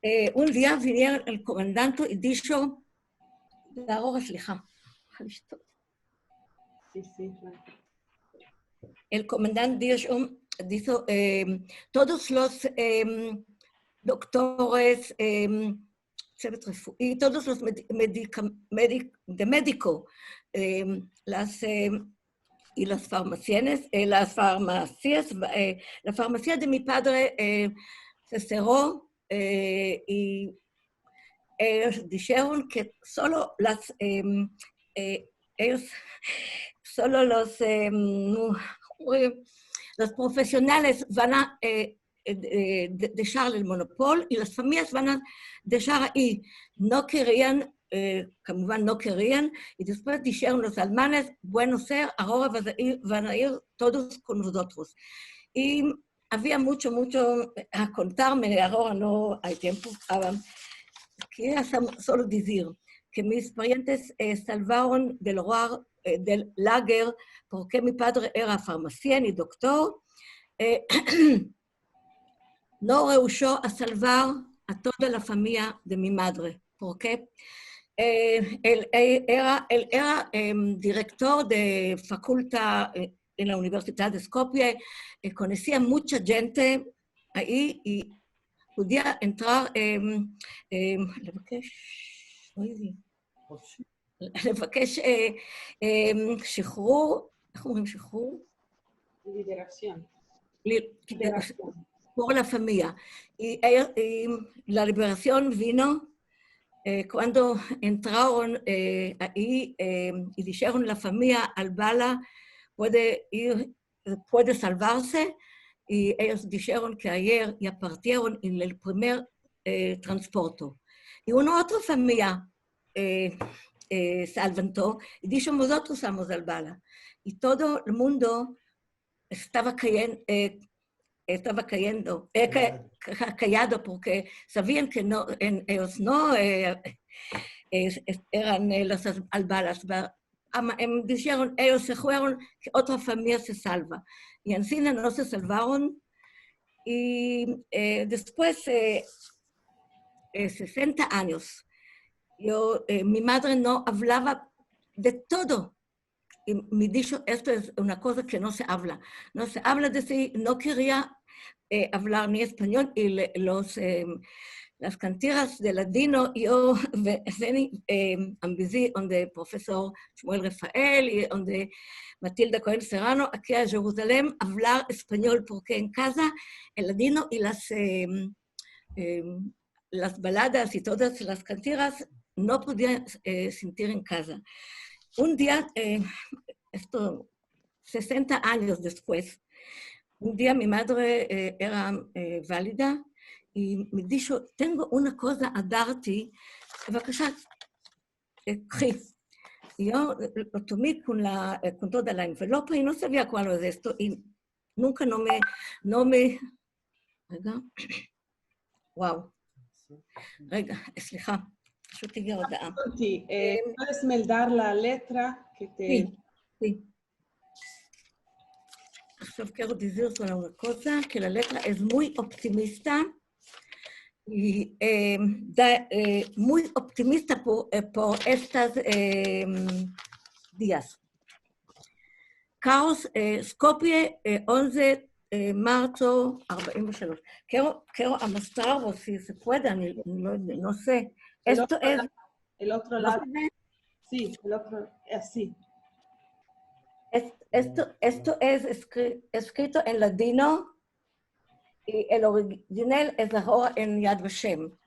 Eh, un dia vinieron el komandante i disho, la ora, sliha. Si, si, klaro. El komandante disho, disho, eh, todos los, eh, doktores, eh, צוות רפואי, todos los medi-, medika-, medi-, de mediko, eh, las, eh, i las farmasienes, eh, las farmasias, eh, la farmasia de mi padre, eh, se serro, eh, i eyos disheron ke solo las, eh, eh, eyos, solo los, eh, los profesionales van a, eh, eh, de-, deshar el Monopol i las famiyas van a deshar ayi. No kerian, eh, kamuvan no kerian, i despues disheron los almanes, bueno ser, agora van a ir, van a ir todos kon mozotros. I avia muncho, muncho a kontar, me, agora no ay tiempo. Ava, kero solo dizir ke mis parientes, eh, salvaron del orar, eh, del lager, porke mi padre era farmasien i doktor. Eh, no reusho a salvar a toda la famiya de mi madre. Porke, eh, el, eh, era, el era, em, direktor de fakulta, eh, en la Universidad de Skopje, eh, konosia mucha djente ayi i podia entrar, em, em, levakesh, oy, levakesh, eh, em, שחרור, איך אומרים שחרור? Liberación. Li-, Liberación. Por la famiya. I, eh, i la liberasion vino, eh, kuando entraron, eh, ayi, eh, i disheron la famiya Albala puede ir, puede salvarse, i eyos disheron ke ayer ya partieron en el primer, eh, transporto. I una otra famiya, eh, eh, se levanto i disho, "Mozotros amos Albala." I todo el mundo estava kayen-, eh, estava kayendo, eh, ka-, ka-, kayado, porke savian ke no, en, eyos no, eh, es-, es-, eran, eh, los as-, Albalas, va, ama-, em, disheron, "Eyos se fueron, ke otra famiya se salva." I ansina no se salvaron. I, eh, despues, eh, eh, sesenta anyos, yo, eh, mi madre no avlava de todo. I me disho, "Esto es una koza ke no se avla." No se avla de si, no keria, eh, avlar ni espanyol, i le-, los, em, las kantiras de ladino, yo ve-, veni, em, ambizi onde profesor Shmuel Rafael i onde Matilda Kohen Serrano, aki a Jeruzalem, avlar espanyol, porke en kaza el ladino i las, em, em, las baladas i todas las kantiras no podia, eh, sentir en kaza. Un dia, eh, esto, sesenta anyos despues, un dia mi madre, eh, era, eh, valida i me disho, "Tengo una koza a darte, bevakasha, eh, קחי." I yo, eh, lo tomi kon la, eh, kon toda la envelopa i no savia kual es esto i nunka no me, no me, rega, wow. Rega, סליחה, פשוט הגיעה הודעה. Conti, eh, puedes meldar la letra ke te... Si, si. Aodia kero dizir solo una koza, ke la letra es muy optimista i, eh, da, eh, muy optimista por, eh, por estas, eh, dias. Karos, eh, Skopje, eh, onze, eh, martso, ארבעים ושלוש. Kero, kero amostrarvos, si se puede, ani, no, no se. Esto es... El otro lado. Si, el otro, asi. Es-, esto, esto es eskri-, eskrito en ladino i el original es ahora en Yad Vashem.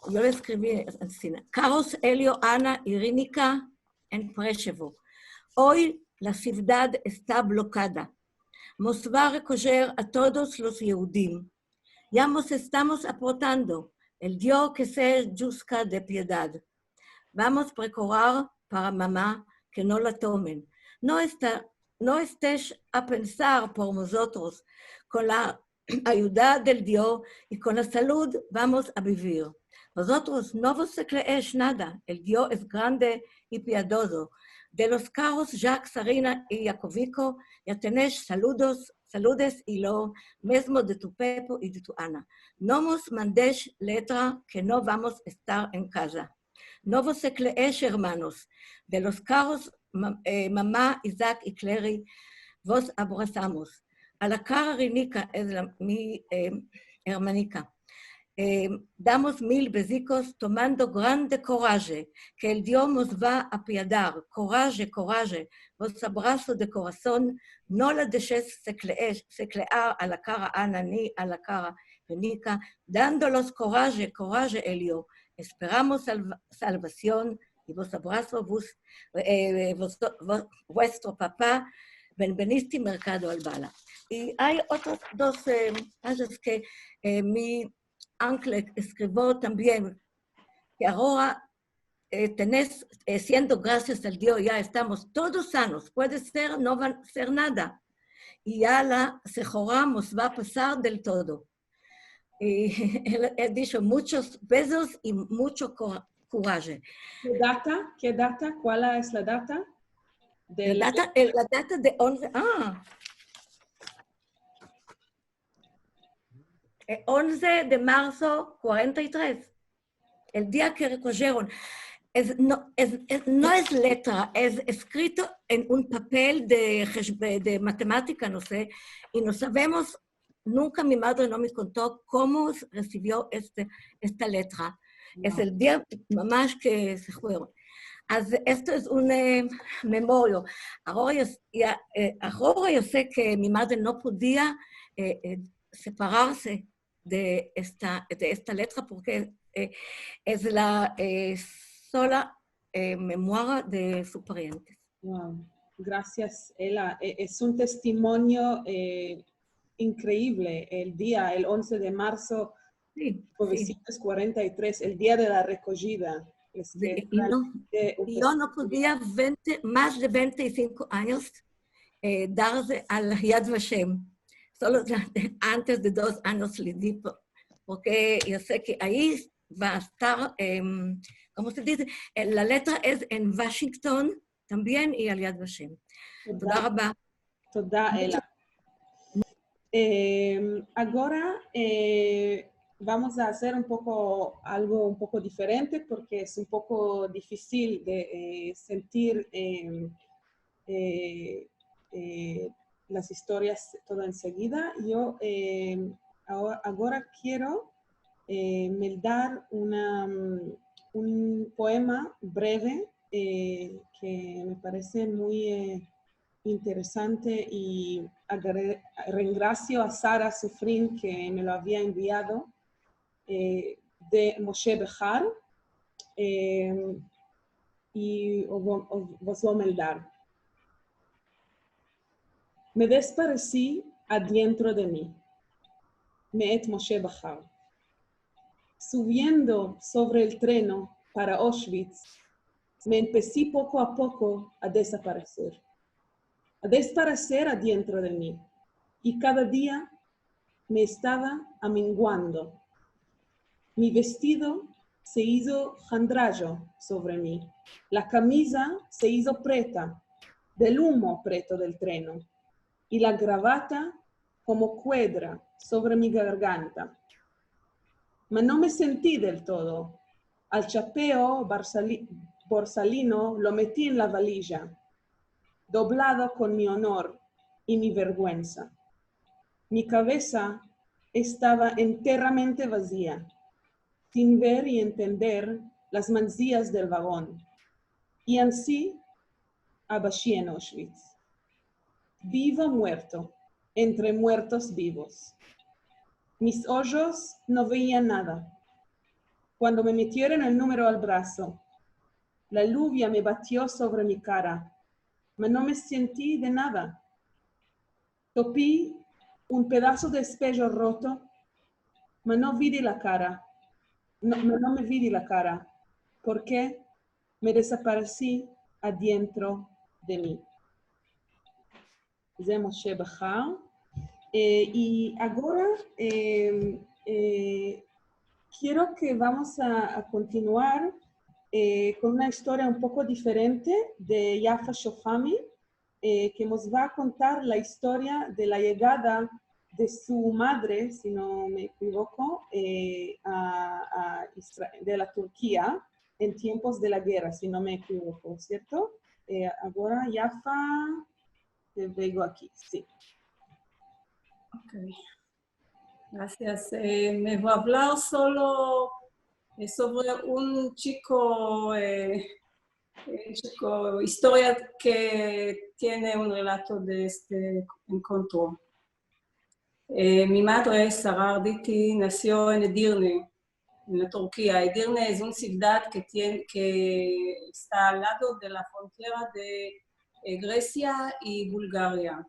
Yo lo eskrivi ansina. Karos Elio, Ana i Rinika en Preševo. Oy la sivdad esta blokada. Mos va a rekojer a todos los Yehudim. Ya mos estamos aportando. El Dio ke se enduzka de piedad. Vamos prokurar para mama ke no la tomen. No esta-, no estesh a pensar por mozotros. Kon la ayuda del Dio i kon la salud vamos a bivir. Vozotros no vos sekleesh nada, el Dio es grande i piadozo. De los karos Jak, Sarina i Yakoviko, ya tenesh saludos, saludes i lo mezmo de tu Pepo i de tu Ana. No mos mandesh letra ke no vamos estar en kaza. No vos sekleesh, ermanos. De los karos ma-, eh, mama, Izak i Kleri, vos abrasamos. A la kara Rinika, es la, mi, eh, ermanika, eh, damos mil bezikos tomando grande koraje, ke el Dio mos va a piadar. Koraje, koraje, vos abraso de korason, no la deshesh sekleesh, seklear a la kara Ana ni a la kara Rinika, dandolos koraje, koraje, Elio. Esperamos salva-, salvasion i vos abraso, vos, eh, vos, vos, vuestro papa, Benvenisti Merkado Albala. I ay otros dos, eh, kozas ke, eh, mi ankle eskrivio tambien, ke agora, eh, tenes, eh, siendo grasias al Dio, ya estamos todos sanos. Puede ser, no va a ser nada. I ya la sehora mos va a pasar del todo. I el, el disho muchos bezos i mucho ko-, koraje. Ke data? Ke data? Kual es la data? La data, eh, la data de onze, ah. Eh, once de marzo cuarenta y tres, el dia ke rekojeron. Es, no, es, es, no es letra, es eskrito en un papel de, de matematika, no se, i no savemos, nunka mi madre no me konto komo resivio este, esta letra. Es el dia mamash ke se fueron. Esto es un, eh, memorio. Agora yo, ya, eh, agora yo se ke mi madre no podia, eh, eh, separarse de esta, de esta letra porke, eh, es la, eh, sola, eh, memoria de sus parientes. Wow. Grasias, Ela. E-, es un testimonio, eh, inkreivle. El dia, el once de marzo, si, si, novesientos kuarenta i tres, el dia de la rekojida. Es ke i no, yo no podia vente, mas de vente i sinko anyos, eh, darse al Yad Vashem. Solo antes de dos anyos le di, porke yo se ke ayi va a estar, em, komo se dize? Eh, la letra es en Washington tambien i al Yad Vashem. Toda raba. Toda, Ela. Em, agora, eh, vamos a azer un poko, algo un poko diferente, porke es un poko difisil de, eh, sentir, em, eh, eh, las istorias todo ensegida. Yo, eh, ago-, agora kero, eh, meldar una, mm, un poema breve, eh, ke me parese muy, eh, interesante i agre-, rengrasio a Sara Sufrin ke me lo avia enviado, eh, de Moshe Behar, eh, i o vo-, o, vos vo meldar. Me desparesi adientro de mi, me'et Moshe Behar. Suviendo sovre el treno para Auschwitz, me empesi poko a poko a desapareser. A despareser adientro de mi, i kada dia me estava amenguando. Mi vestido se izo handrajo sovre mi, la kamiza se izo preta del umo preto del treno, i la gravata komo kuedra sovre mi garganta. Ma no me senti del todo. Al chapeo borsali-, borsalino lo meti en la valija, doblado kon mi onor i mi verguensa. Mi kavesa estava enteramente vazia, sin ver i entender las manzias del vagon. I ansi abashi en Auschwitz. Vivo muerto, entre muertos vivos. Mis ojos no veian nada. Kuando me metieron el numero al braso, la luvia me batio sovre mi kara, ma no me senti de nada. Topi un pedaso de espejo roto, ma no vidi la kara. No, ma no me vidi la kara, porke me desaparesi adientro de mi. Ze Moshe Behar. Eh, i agora, eh, eh, kero ke vamos a, a kontinuar, eh, kon una istoria un poko diferente de Yafa Shofami, eh, ke mos va a kontar la istoria de la yegada de su madre, si no me ekivoko, eh, a, a Isra-, de la Turkia en tiempos de la gerra, si no me ekivoko, sierto? Eh, agora, Yafa, te veo aki, si. Ok. Grasias. Eh, me vo a avlar solo, eh, sovre un chiko, eh, un chiko istoria ke tiene un relato de este enkontro. Eh, mi madre, Sara Arditi, nasio en Edirne, en la Turkia. Edirne es un sivdad ke tien-, ke esta al lado de la frontiera de, eh, Gresia i Bulgaria.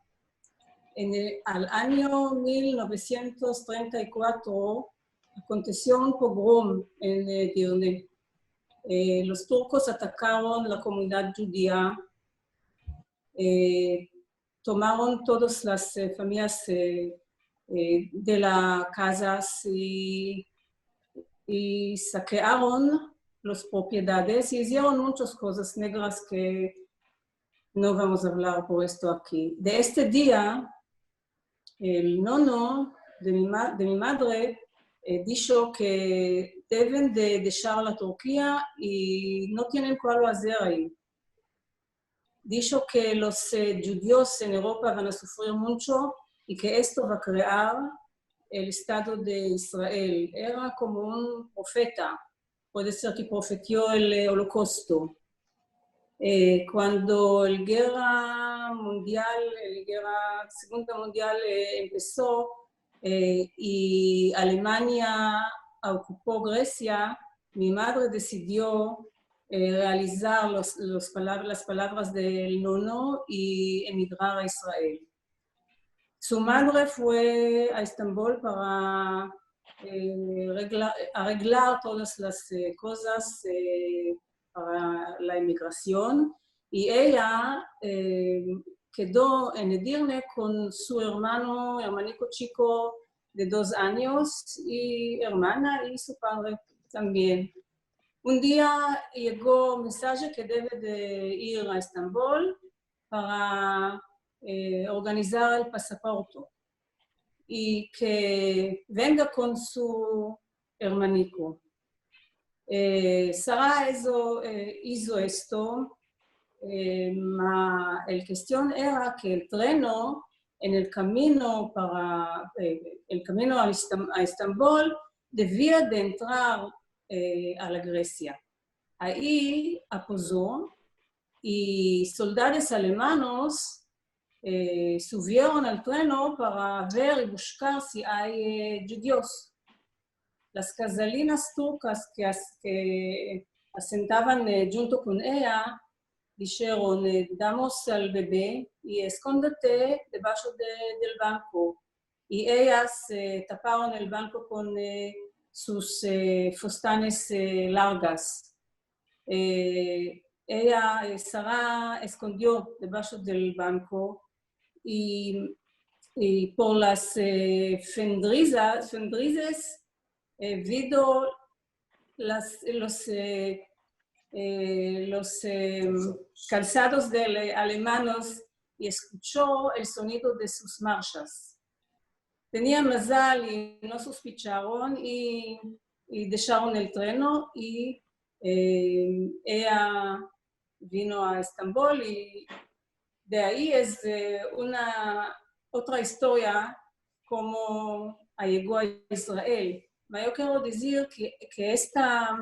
En el, al anyo mil novesientos trenta i kuatro akontesio un pogrom en, eh, Edirne. Eh, los turkos atakaron la komunidad djudia, eh, tomaron todas las, eh, famiyas, eh, eh, de la kazas i, i sakearon las propiedades i izieron munchas kozas negras ke no vamos a avlar por esto aki. De este dia, el nono de mi, ma- de mi madre, eh, disho ke deven de deshar la Turkia i no tienen kualo azer ayi. Disho ke los, eh, djudios en Evropa van a sufrir muncho i ke esto va a krear el Estado de Israel. Era komo un profeta, puede ser ke profetio el, eh, Olokosto. Eh, kuando el gerra mundial, el gerra, segunda mundial, eh, empeso, eh, i Alemania okupo Gresia, mi madre desidio, eh, realizar los, los palav- las palavras del nono i emigrar a Israel. Su madre fue a Estambol para, eh, regla- areglar todas las, eh, kozas, eh, para la emigrasion, i eya, eh, kedo en Edirne kon su ermano, ermaniko chiko de dos anyos, i ermana, i su padre tambien. Un dia yego mensaje ke deve de ir a Estambol para, eh, organizar el pasaporto i ke venga kon su ermaniko. Eh, Sara izo, eh, izo esto, eh, ma el kestion era ke el treno en el kamino para, eh, el kamino a Estam- a Estambol devia de entrar, eh, a la Gresia. Ayi apozo i soldades alemanos, eh, suvieron al treno para ver i bushkar si ay, eh, djudios. Las kazalinas turkas ke as- ke asentavan, eh, djunto kon eya disheron, eh, "Damos al bebe i eskondete debasho de- del banko." I eyas, eh, taparon el banko kon, eh, sus, eh, fustanes, eh, largas. Eh, eya, eh, Sara eskondio debasho del banko i, i por las, eh, fendriza- fendrizes, eh, vido las, los, eh, eh, los, eh, kalsados de le- alemanos i eskucho el sonido de sus marshas. Tenian mazal i no suspisharon i, i desharon el treno i, eh, eya vino a Estambol i de ayi es, eh, una otra istoria komo ayego a Israel. Ma yo kero dizir ke, ke esta,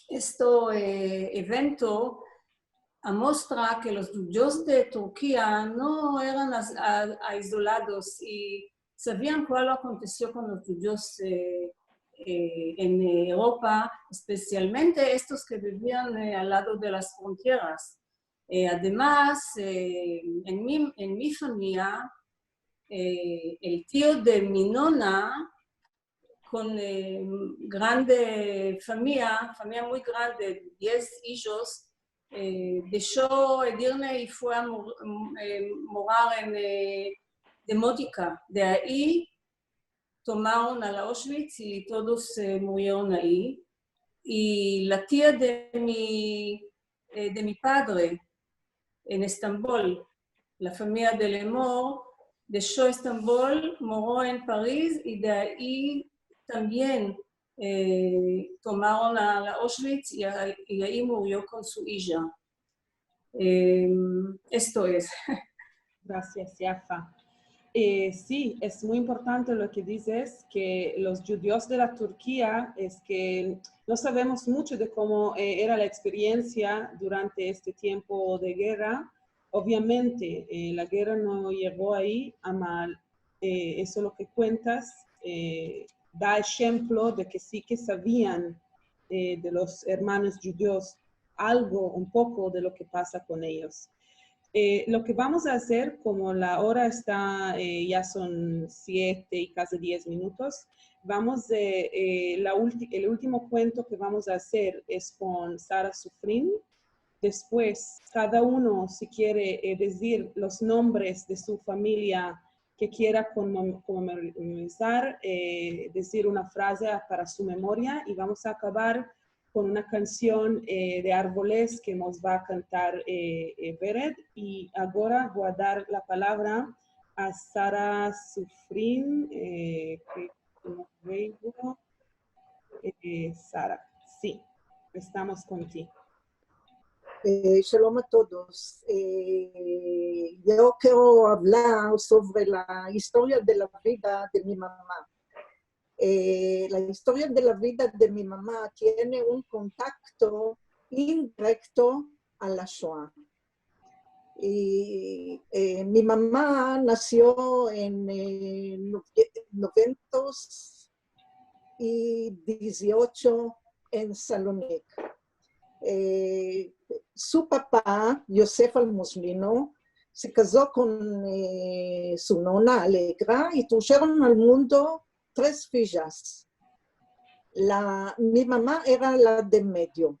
esto, eh, evento amostra ke los djudios de Turkia no eran as- a- aizolados i savian kualo akontesio kon los djudios, eh, eh, en Evropa, espesialmente estos ke bivian, eh, al lado de las frontieras. Eh, ademas, eh, en mi, en mi famiya, eh, el tio de mi nona, kon, eh, grande famiya, famiya muy grande, diez ijos, eh, desho Edirne i fue a mor- eh, morar en, eh, Demotika. De ayi tomaron al Auschwitz i todos, eh, murieron ayi. I la tia de mi, eh, de mi padre en Estambol, la famiya de Lemor, desho Estambol, moro en Paris i de ayi tambien, eh, tomaron al Auschwitz i a- i ayi murio kon su ija. Eh, esto es. Gracias, Yafa. Eh, sí, es muy importante lo que dices, que los djudios de la Turkia, es que no sabemos mucho de cómo, eh, era la experiencia durante este tiempo de guerra. Obviamente, eh, la guerra no llegó ayi, ama, eh, eso lo que kuentas, eh, da enshemplo de ke si ke savian, eh, de los ermanos djudios algo, un poko de lo ke pasa kon eyos. Eh, lo ke vamos a azer, komo la ora esta, eh, ya son siete i kaji diez minutos, vamos de, eh, la ulti- el ultimo kuento ke vamos a azer es kon Sara Sufrin. Despues, kada uno, si kere, eh, dizir los nombres de su famiya ke kiera konmo- konmemorizar, eh, dizir una fraze a- para su memoria, i vamos a akabar kon una kansion, eh, de arvoles ke mos va a kantar, eh, eh, Vered. I agora vo a dar la palavra a Sara Sufrin, eh, ke no veo. Eh, Sara, si, estamos kontigo. Eh, shalom a todos. Eh, yo kero avlar sovre la istoria de la vida de mi mama. Eh, la istoria de la vida de mi mama tiene un kontakto indirekto a la Shoa. I, eh, mi mama nasio en, eh, nove-, noventos i diziocho en Salonik. Eh, su papa, Yosef Almuzlino, se kazo kon, eh, su nona Alegra i trusheron al mundo tres fijas. La, mi mama era la de medio.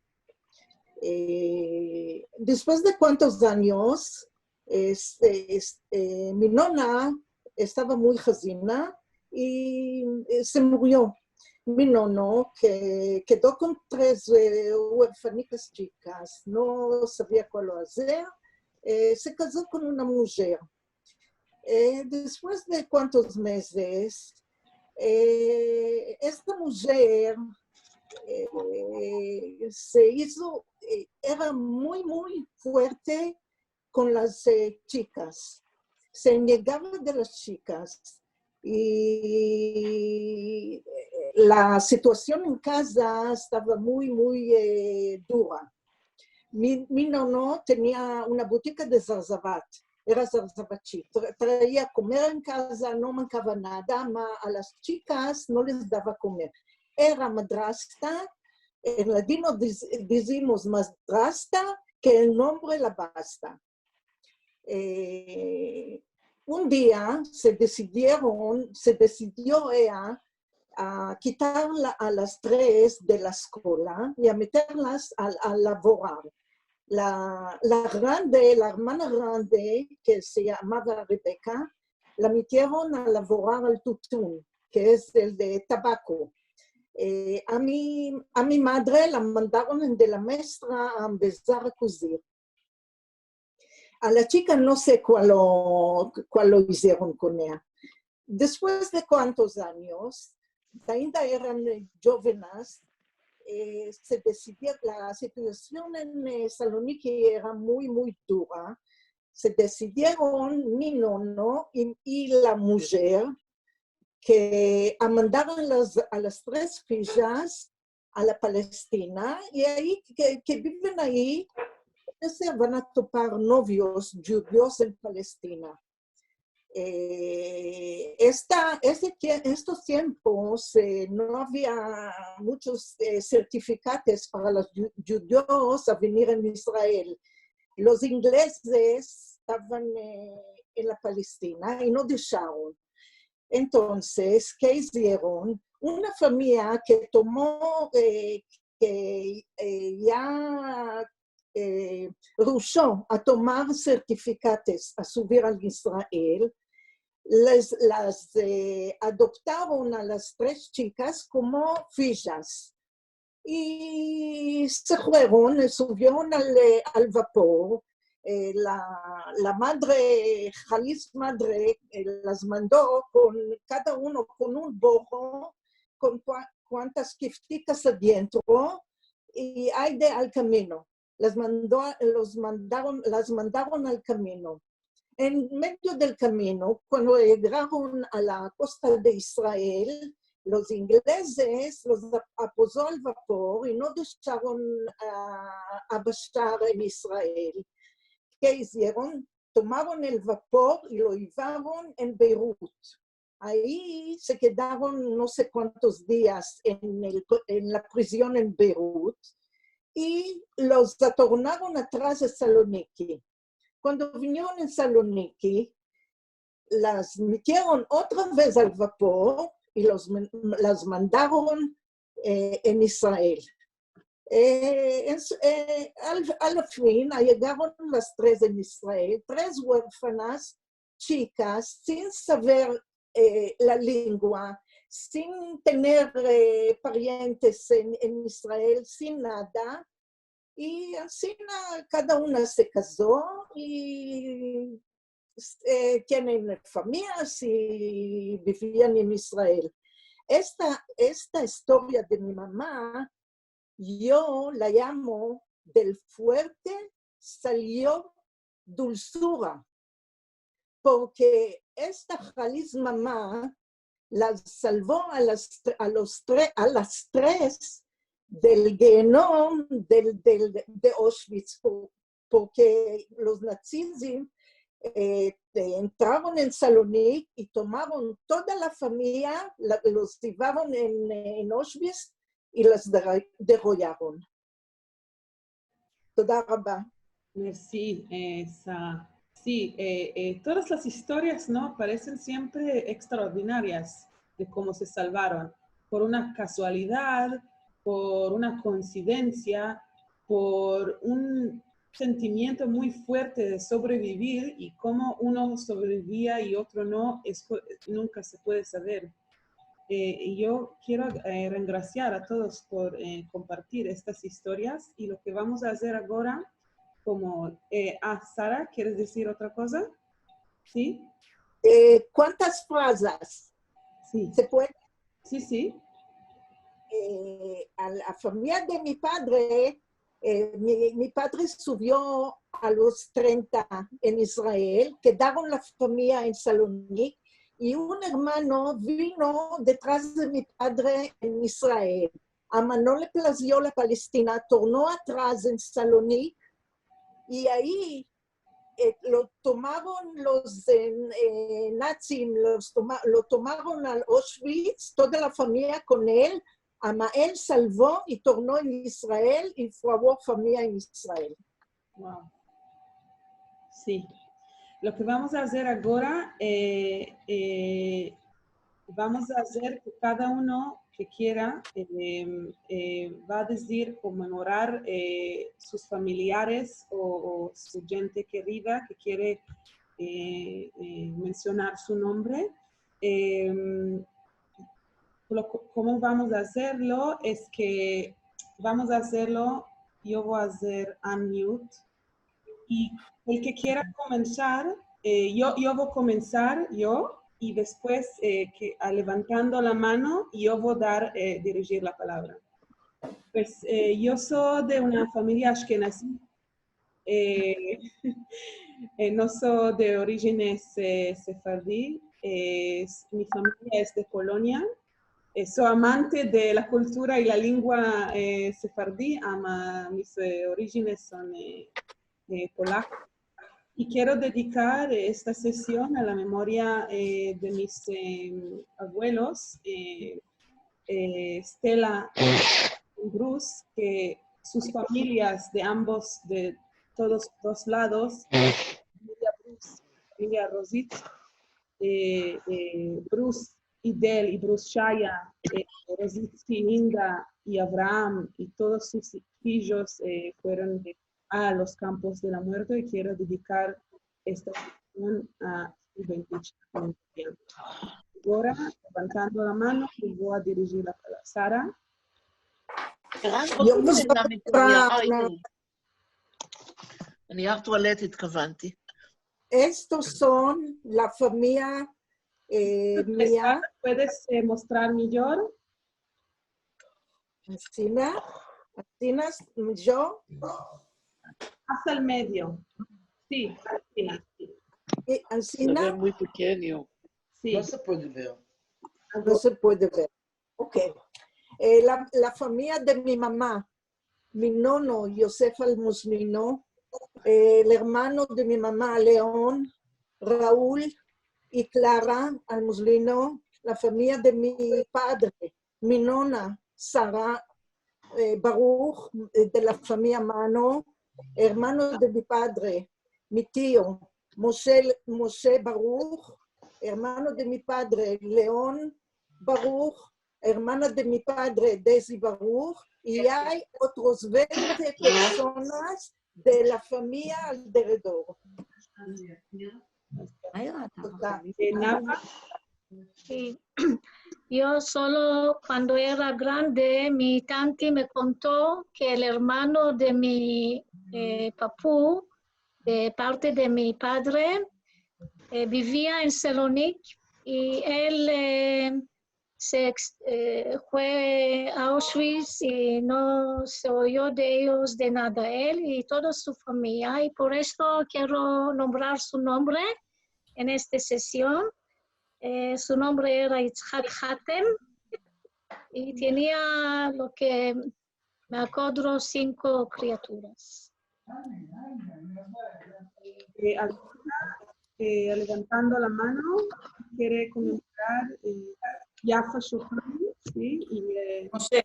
Eh, despues de kuantos anyos, este, este, mi nona estava muy hazina i, eh, se murio. Mi nono ke-, kedo kon tres, eh, uerfanitas chikas, no savia kualo azer, eh, se kazo kon una mujer. Eh, despues de kuantos mezes, eh, esta mujer, eh, se izo, eh, era muy, muy fuerte kon las, eh, chikas. Se enegava de las chikas. I, eh, la situasion en kaza estava muy, muy, eh, dura. Mi, mi nono tenia una butika de zarzavat. Era zarzavatchi. Tra-, traia komer en kaza, no mankava nada, ma a las chikas no les dava komer. Era madrasta, en ladino diz-, dizimos madrasta, ke el nombre la basta. Eh, un dia se desidieron, se desidio eya a kitarla a las tres de la eskola i a meterlas a, a lavorar. La, la grande, la ermana grande, ke se yamava Rebeka, la metieron a lavorar al tutun, ke es el de tabako. Eh, a mi, a mi madre la mandaron de la maestra a ambezar a kuzir. A la chika no se kualo, kualo izieron kon eya. Despues de kuantos anyos, ainda eran, eh, djovenas, eh, se desidier-, la situasion en, eh, Saloniki era muy, muy dura. Se desidieron mi nono i, i la mujer ke a mandar a las, a las tres fijas a la Palestina, i ayi ke, ke biven ayi, se van a topar novios djudios en Palestina. Eh, esta, este tie-, estos tiempos, eh, no avia munchos, eh, sertifikates para los dju-, djudios a venir en Israel. Los inglezes estavan, eh, en la Palestina i no desharon. Entonses, ke izieron? Una famiya ke tomo, eh, ke, eh, ya, eh, rusho a tomar sertifikates a suvir al Israel, les, las, eh, adoptaron a las tres chikas komo fijas. I se fueron, eh, suvieron al, eh, al vapor. Eh, la, la madre, Halis madre, eh, las mando kon, kada uno kon un borro, kon kua-, kuantas kiftikas adientro, i ayde al kamino. Las mando, los mandaron, las mandaron al kamino. En medio del kamino, kuando yegaron a la kosta de Israel, los inglezes los ap-, apozo al vapor i no desharon, a, abashar en Israel. Ke izieron? Tomaron el vapor i lo yevaron en Beirut. Ayi se kedaron no se kuantos dias en el, en la prizion en Beirut i los atornaron atras a Saloniki. Kuando vinieron en Saloniki, las metieron otra vez al vapor i los men-, las mandaron, eh, en Israel. Eh, en su, eh, al, a la fin, ayegaron las tres en Israel, tres uerfanas, chikas, sin saver, eh, la lengua, sin tener, eh, parientes en, en Israel, sin nada. I ansina kada una se kazo i eh, tienen famias i bivian en Israel. Esta, esta istoria de mi mama, yo la yamo del fuerte salio dulsura, porke esta halis mama la salvo a las tre-, a los tre-, a las tres del gehenom del, del, de Auschwitz, por-, porke los nazizim, eh, entraron en Salonik i tomaron toda la famia, la, los yevaron en, en Auschwitz i las derro-, derroyaron. Toda raba. Mersi, eh, Sa-, si, eh, eh, todas las istorias, no, paresin siempre ekstraordinarias de komo se salvaron, por una kazualidad, por una koinsidensia, por un sentimiento muy fuerte de sobrevivir i komo uno sobrevivia i otro no, es ko-, nunka se puede saver. Eh, i yo kiero, eh, rengrasiar a todos por, eh, kompartir estas istorias i lo ke vamos a azer agora, komo, eh, ah, Sara, kieres dizir otra koza? Si? Eh, kuantas frazas? Si. Se puede? Si, si. Eh, a la famia de mi padre, eh, mi, mi padre suvio a los trenta en Israel, kedaron la famia en Salonik, i un ermano vino detras de mi padre en Israel. Ama no le plazio la Palestina, torno atras en Salonik, i ayi, eh, lo tomaron los, eh, eh, nazim, los toma-, lo tomaron al Auschwitz, toda la famia kon el, ama el salvo i torno en Israel i fue a ver famia en Israel. Wow. Si. Lo ke vamos a azer agora, eh, eh, vamos a azer ke kada uno ke kiera, eh, eh, va a dizir, komemorar, eh, sus familiares o, o su djente kerida ke kiere, eh, eh, mensionar su nombre. Em, lo, komo vamos a azerlo es ke vamos a azerlo, yo vo a azer unmute. I el ke kiera komensar, eh, yo, yo vo komensar, yo, i despues, eh, ke, ah, levantando la mano, yo vo dar, eh, dirijir la palavra. Pues, eh, yo so de una famiya ashkenazi, eh, eh, no so de orijines, eh, sefardi, eh, s-, mi famiya es de Polonia. Eh, so amante de la kultura i la lingua, eh, sefardi, ama mis, eh, orijines son, eh, eh, polako. I kiero dedikar esta sesion a la memoria, eh, de mis, eh, avuelos, eh, eh, Stella i Bruce, ke sus familias de ambos, de todos dos lados, famiya Bruce, famiya Rositz, eh, eh, Bruce i Del i Bruce Shaya, eh, Rositz i Inda i Avraham i todos sus ijos, eh, fueron a los kampos de la muerte, i kiero dedikar esta sesion a su bendision. Agora, levantando la mano, yo vo a dirijir la palavra. Sara. Yo vo a mostrar una, נייר טואלט התכוונתי. Estos son la famiya, eh, mia. Puedes, eh, mostrar mijor? Ansina, ansina, yo. Hasta el medio. Si, ansina, si. Si, ansina. Se ve muy pekenyo. Si. No se puede ver. No se puede ver. Ok. Eh, la, la famiya de mi mama, mi nono, Yosef Almuzlino, eh, el ermano de mi mama, Leon, Raul i Klara Almuzlino, la famiya de mi padre, mi nona, Sara, eh, Baruch, eh, de la famiya Mano, ermano de mi padre, mi tio, Moshe, Moshe Baruch, ermano de mi padre, Leon Baruch, ermana de mi padre, Dezi Baruch, i ay otros vente personas de la famiya alderedor. Ay, gata. Toda. Eh, Nava. Si. Yo solo kuando era grande, mi tante me konto ke el ermano de mi, eh, papu, de parte de mi padre, eh, vivia en Salonik i el, eh, se ex-, eh, fue a Auschwitz i no se oyo de eyos de nada, el i toda su famiya, i por esto kero nombrar su nombre en esta sesion. Eh, su nombre era Yitzhak Hatem i tenia lo ke me akodro sinko kriaturas. Eh, alguna, eh, levantando la mano, kere komentar, eh, Yafa Shohani, si? I, eh, Moshe.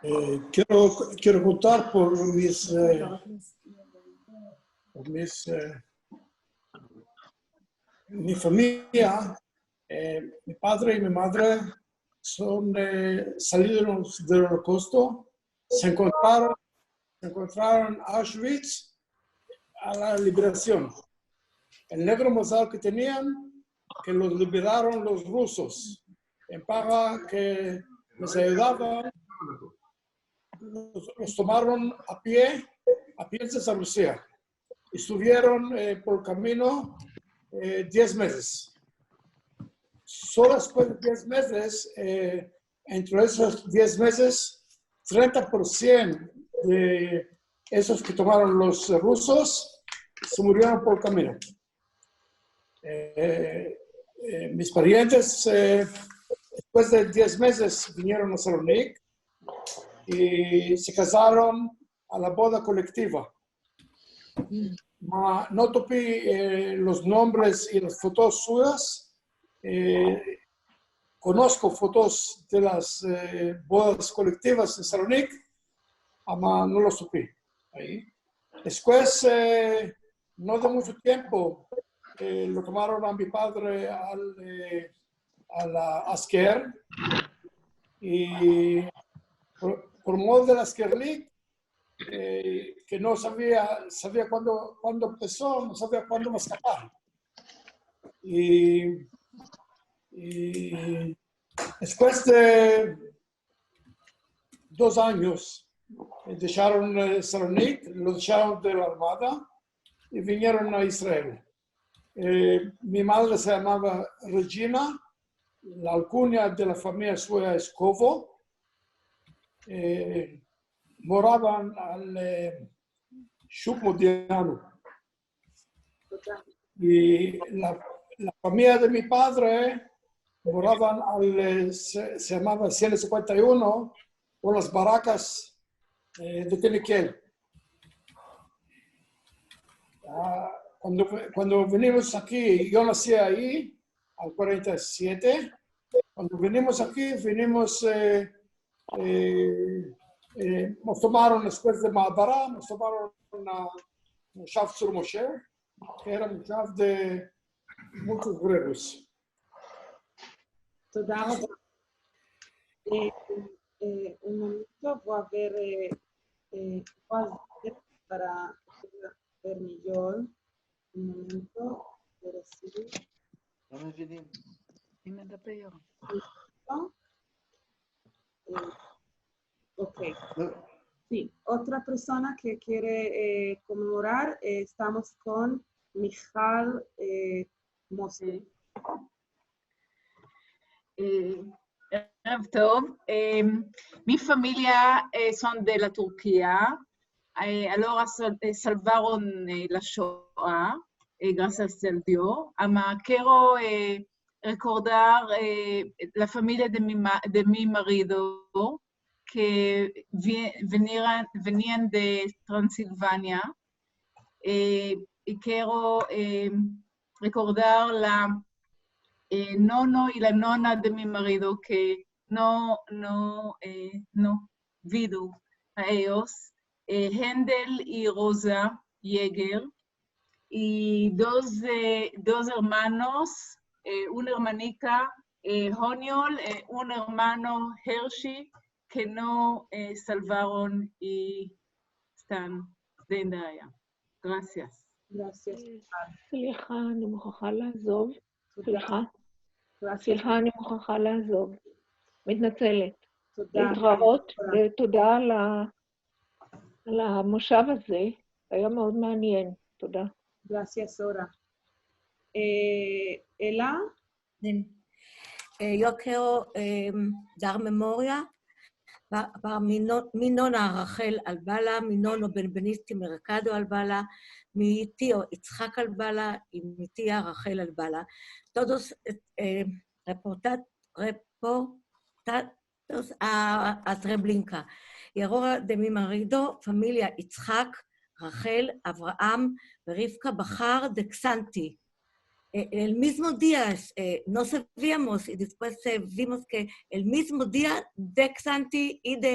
Eh, kero, kero kontar por mis, eh, por mis, eh, mi famiya, eh, mi padre i mi madre son, eh, salidos del Holokausto, se enkontraron, se enkontraron en Auschwitz a la liberasion. El negro mazal ke tenian, ke los liberaron los rusos. En paga ke les ayudavan, los, los tomaron a pie, a pie de Rusia. Estuvieron, eh, por kamino, eh, diez mezes. Solo despues de diez mezes, eh, entre esos diez mezes, trenta por sien de esos ke tomaron los rusos se murieron por kamino. Eh, eh, mis parientes, eh, despues de diez mezes, vinieron a Salonik i se kazaron a la boda kolektiva. Ma no topi, eh, los nombres i las fotos suyas. Eh, konosko fotos de las, eh, bodas kolektivas en Salonik, ama no los topi ai. Despues, eh, no de muncho tiempo, eh, lo tomaron a mi padre al, eh, a la asker i por, por modo de la askerlik, eh, ke no savia, savia kuando, kuando empeso, no savia kuando va a eskapar. I, i despues de dos anyos, eh, desharon, eh, Salonik, lo desharon de la armada i vinieron a Israel. Eh, mi madre se yamava Regina, la alkunya de la famiya suya es Kovo. Eh, moravan al, eh, Shuk Modiano. I la, la famiya de mi padre moravan al, eh, se, se yamava sien sinkuenta i uno, o las barakas, eh, de Tenikel. Ah, kuando, kuando vinimos aki, yo nasi ai, al kuarenta i siete. Kuando vinimos aki, vinimos, eh, eh, eh, mos tomaron despues de Ma'abara, mos tomaron a Moshav Tzur Moshe, ke era moshav de munchos gregos. Toda raba. Eh, eh, un momento, vo a ver, eh, eh, vo a ver para ver miyor. Un momento, ver si. לא מבינים. אם מדבר. Eh, ok. Si, otra persona ke kere, eh, komemorar, eh, estamos kon Michal, eh, Moshe. Eh, ערב טוב. Eh, mi famiya, eh, son de la Turkia. Eh, alora sal-, eh, salvaron, eh, la Shoa, eh, grasias al Dio. Ama kero, eh, rekordar, eh, la famiya de mi ma-, de mi marido, ke vi-, veniran, venian de Transilvania, eh, i kero, eh, rekordar la, eh, nono i la nona de mi marido ke no, no, eh, no vido a eyos, eh, Hendel i Roza Yeger, i dos, eh, dos ermanos, eh, una ermanika, eh, Honiol, eh, un ermano Hershi, ke no, eh, salvaron i estan den daya. Grasias. Grasias. סליחה, אני מוכרחה לעזוב. סליחה. Grasias. סליחה, אני מוכרחה לעזוב. מתנצלת. Toda. להתראות, ותודה על ה-, על המושב הזה, היה מאוד מעניין. תודה. Grasias, Ora. Eh, Ela, Eh, yo kero, eh, dar memoria pa, pa mi no-, mi nona Rachel Albala, mi nono Benvenisti Mercado Albala, mi tio Itzhak Albala i mi tia Rachel Albala. Todos, eh, eh, reporta-, reportados a, a Treblinka. I agora de mi marido, famiya Itzhak, Rachel, Avraham, Rivka Bahar de Ksanti. Eh, el mizmo dia, eh, no saviamos, i despues, eh, vimos ke el mizmo dia de Ksanti i de,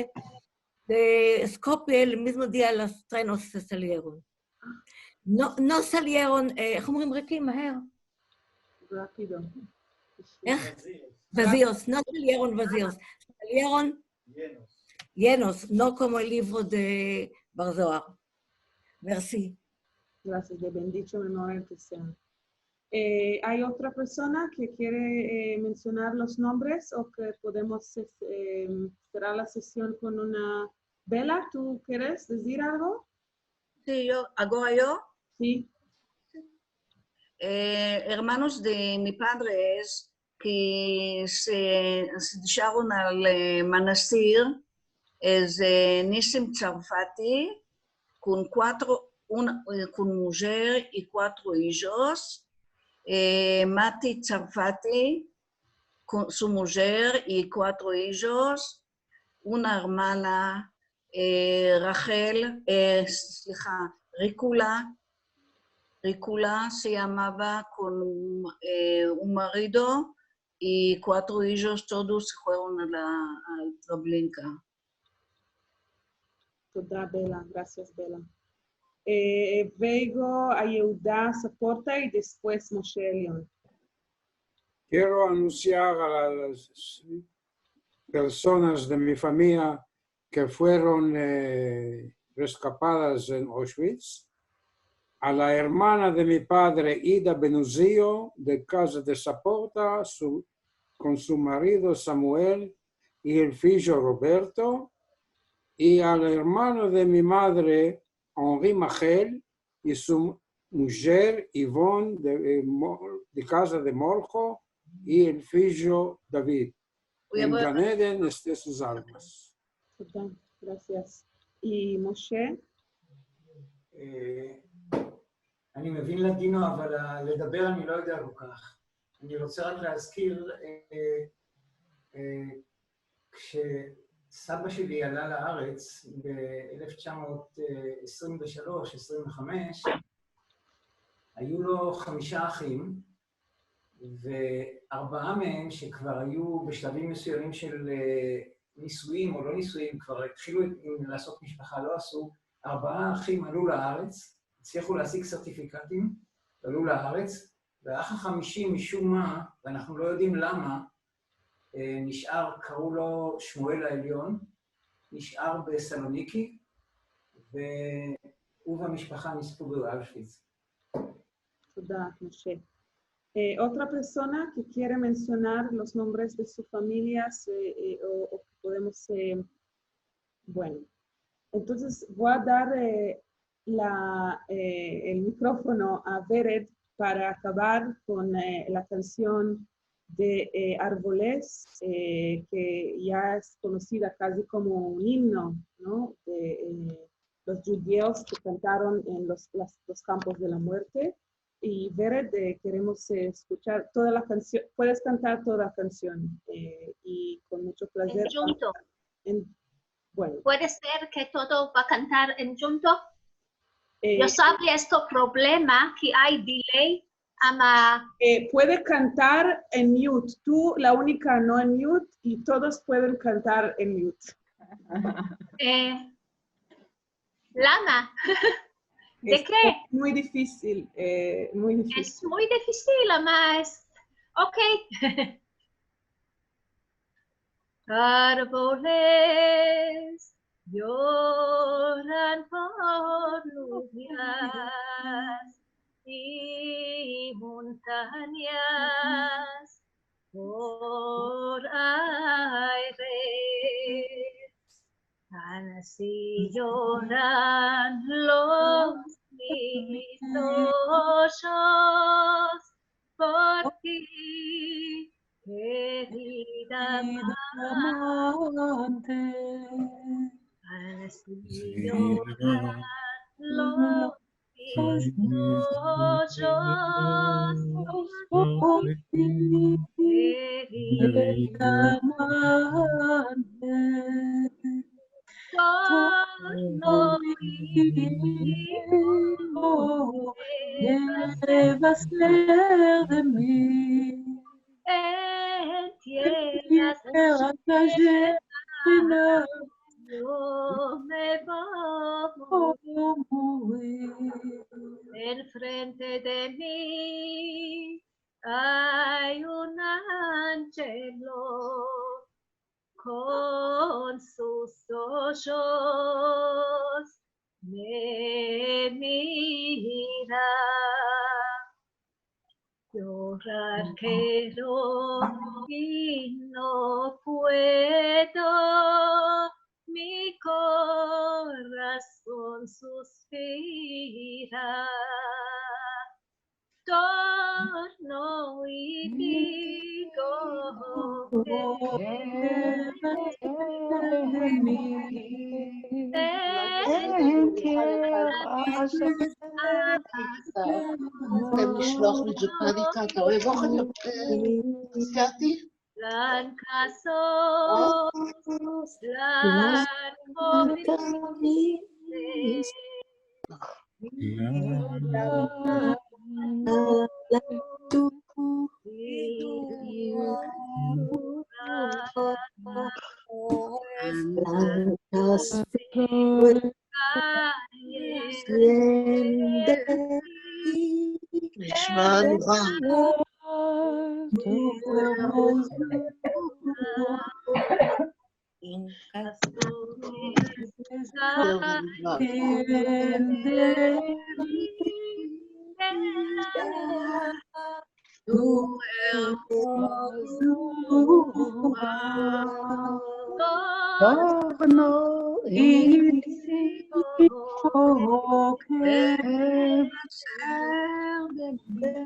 de Skopje, el mizmo dia los trenos se salieron. No, no salieron, eh, איך אומרים, ריקי, מהר? Rapido. איך? Vazios, no salieron vazios, salieron llenos, no como el livro de Bar Zohar. Merci. Grasias, de bendicha memoria ke sea. Eh, ay otra persona ke kere, eh, mensionar los nombres o ke podemos, eh, serrar la sesion kon una vela? Tu keres dizir algo? Si, yo, agora yo. Si. Eh, ermanos de mi padre ke se, se desharon al, eh, manastir es, eh, Nisim Tsarfati, kon kuatro, un, eh, kon mujer i kuatro ijos, eh, Mati Tsarfati, kon su mujer i kuatro ijos, una ermana, eh, Rachel, eh, sliha, Rikula, Rikula se yamava, kon, eh, un marido i kuatro ijos, todos se fueron a la, a Treblinka. Toda, Bela. Grasias, Bela. Eh, veigo a Yehuda Saporta i despues Moshe Elion. Kero anunsiar a las personas de mi famiya ke fueron, eh, reskapadas en Auschwitz, a la ermana de mi padre, Ida Benuzio, de kaza de Saporta, su, kon su marido Samuel i el fijo Roberto, i al ermano de mi madre, Henri Magel, i su mujer Yvonne de, eh, Mo-, de kaza de Moljo, i el fijo David. En Gan Eden este sus almas. Toda, grasias. I Moshe? אה, אני מבין לדינו, אבל ה-, לדבר אני לא יודע כל כך. אני רוצה רק להזכיר, אה, אה, כשסבא שלי עלה לארץ ב-אלף תשע מאות עשרים ושלוש, עשרים וחמש, היו לו חמישה אחים, וארבעה מהם שכבר היו בשלבים מסוימים של, אה, נישואים או לא נישואים, כבר התחילו לעשות משפחה, לא עשו, ארבעה אחים עלו לארץ, הצליחו להשיג סרטיפיקטים, עלו לארץ, והאח החמישי משום מה, ואנחנו לא יודעים למה, אה, נשאר, קראו לו שמואל העליון, נשאר בסלוניקי, והוא והמשפחה נספו באושוויץ. Toda, Moshe. Eh, otra persona ke kiere mensionar los nombres de sus familias, eh, eh, o, o ke podemos, eh, bueno. Entonses, vo a dar, eh, la, eh, el mikrofono a Vered para akabar kon, eh, la kansion de, eh, Arvoles, eh, ke ya es konosida kazi komo un imno, no? De, eh, los djudios ke kantaron en los, las, los kampos de la muerte. I Vered, eh, keremos, eh, eskuchar toda la kansion. Puedes kantar toda la kansion, eh, i kon mucho plazer. En djunto. En, bueno. Puede ser ke todo va a kantar en djunto? Eh, Yo save esto problema ke ay delay, ama. Eh, puede kantar en mute. Tu la unika no en mute i todos pueden kantar en mute. Eh, lama. De Es ke? Muy difisil, eh, muy difisil. Es muy difisil, ama es. Ok. Arvoles yoran por luvias i montanyas por aires. Ansi yoran los mis ojos por ti, kerida amante. Al Sinyor los ojos por ti, kerida amante. Torno i digo, ke va ser de mi en tierras ajenas, yo me vo a morir. Enfrente de mi ay un angelo, kon sus ojos me mira. Yorar kero i no puedo, mi korason suspira. Torno i digo, ke va ser de mi en tierras ajenas, te mishloach mi djupadi kaka, oye, bojale, eh, Kati. Blankas son las flores. Las flores nishma nora. Torno i digo, ke va ser de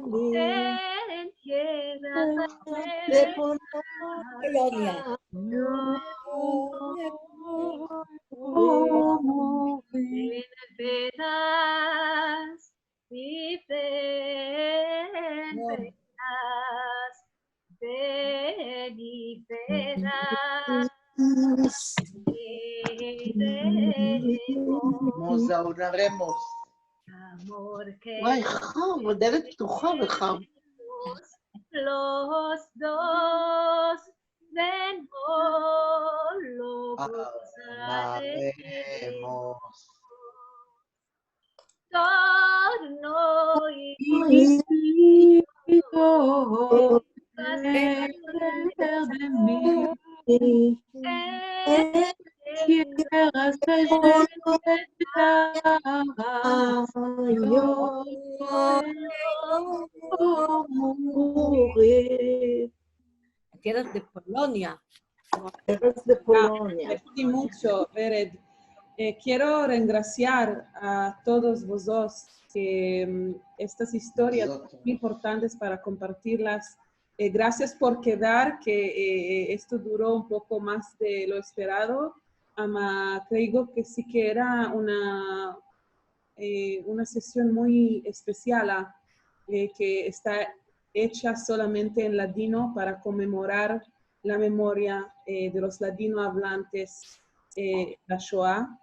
mi en tierras ajenas, de Polonia. En veras i en veras, ven i veras. Mos aunaremos. Amor ke, ay, ha, madre ptuha, ha. Los dos, ven, no lo gozaremos. Torno i digo, ke va ser de mi en tierras ajenas, yo morir. Ke eres de Polonia. Eres de Polonia. Ah, mersi muncho, Vered. Eh, kero rengrasiar a todos vozotros ke, mm, estas istorias son muy importantes para kompartirlas. Eh, grasias por kedar, ke, eh, eh, esto duro un poko mas de lo esperado. Ama, kreigo ke si ke era una eh, una sesion muy espesial, ah, eh, ke esta echa solamente en ladino para konmemorar la memoria, eh, de los ladinoavlantes, eh, la Shoa.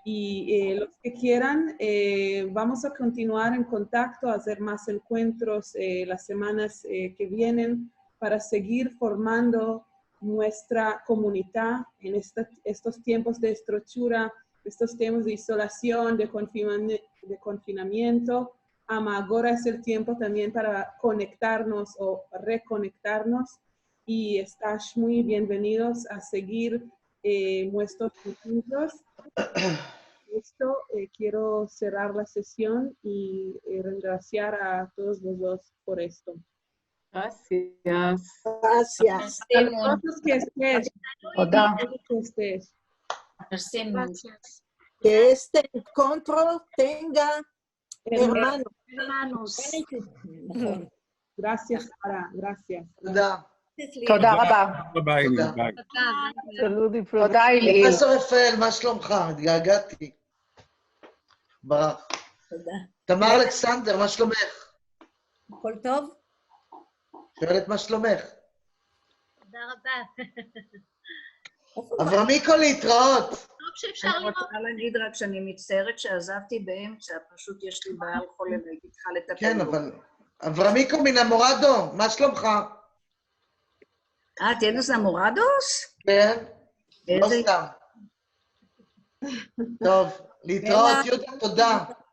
I, eh, los ke keran, eh, vamos a kontinuar en kontakto, azer mas enkuentros, eh, las semanas, eh, ke vienen para segir formando muestra komunidad en esta, estos tiempos de estrechura, estos tiempos de izolasion, de konfinami-, de konfinamiento. Ama agora es el tiempo tambien para konektarmos o rekonektarmos. I estash muy bienvenidos a segir, eh, muestros enkuentros. Esto, eh, kero serrar la sesion i, eh, rengrasiar a todos vozotros por esto. Grasias. Grasias. Mersi muncho. Ke estesh. Toda. Ke estesh. Mersi muncho. Grasias. Ke este enkuentro tenga Hermanos. Hermanos. Gracias, Sara. Gracias. תודה. תודה רבה. תודה רבה, אילאיל. תודה. ביי. Saludos, תודה, אילאיל. פרופסור רפאל, מה שלומך? התגעגעתי. ברח. תודה. תמר אלכסנדר, מה שלומך? הכל טוב? שואלת מה שלומך. תודה רבה. איפה הוא? אברמיקו, להתראות. טוב שאפשר אני לראות. רוצה להגיד רק שאני מצטערת שעזבתי באמצע, פשוט יש לי בעל חולה והייתי צריכה לטפל כן, בו. אבל... אברמיקו מן המורדו, מה שלומך? אה, tienes a morados? כן, לא איזה... סתם. טוב, להתראות, יהודה, תודה.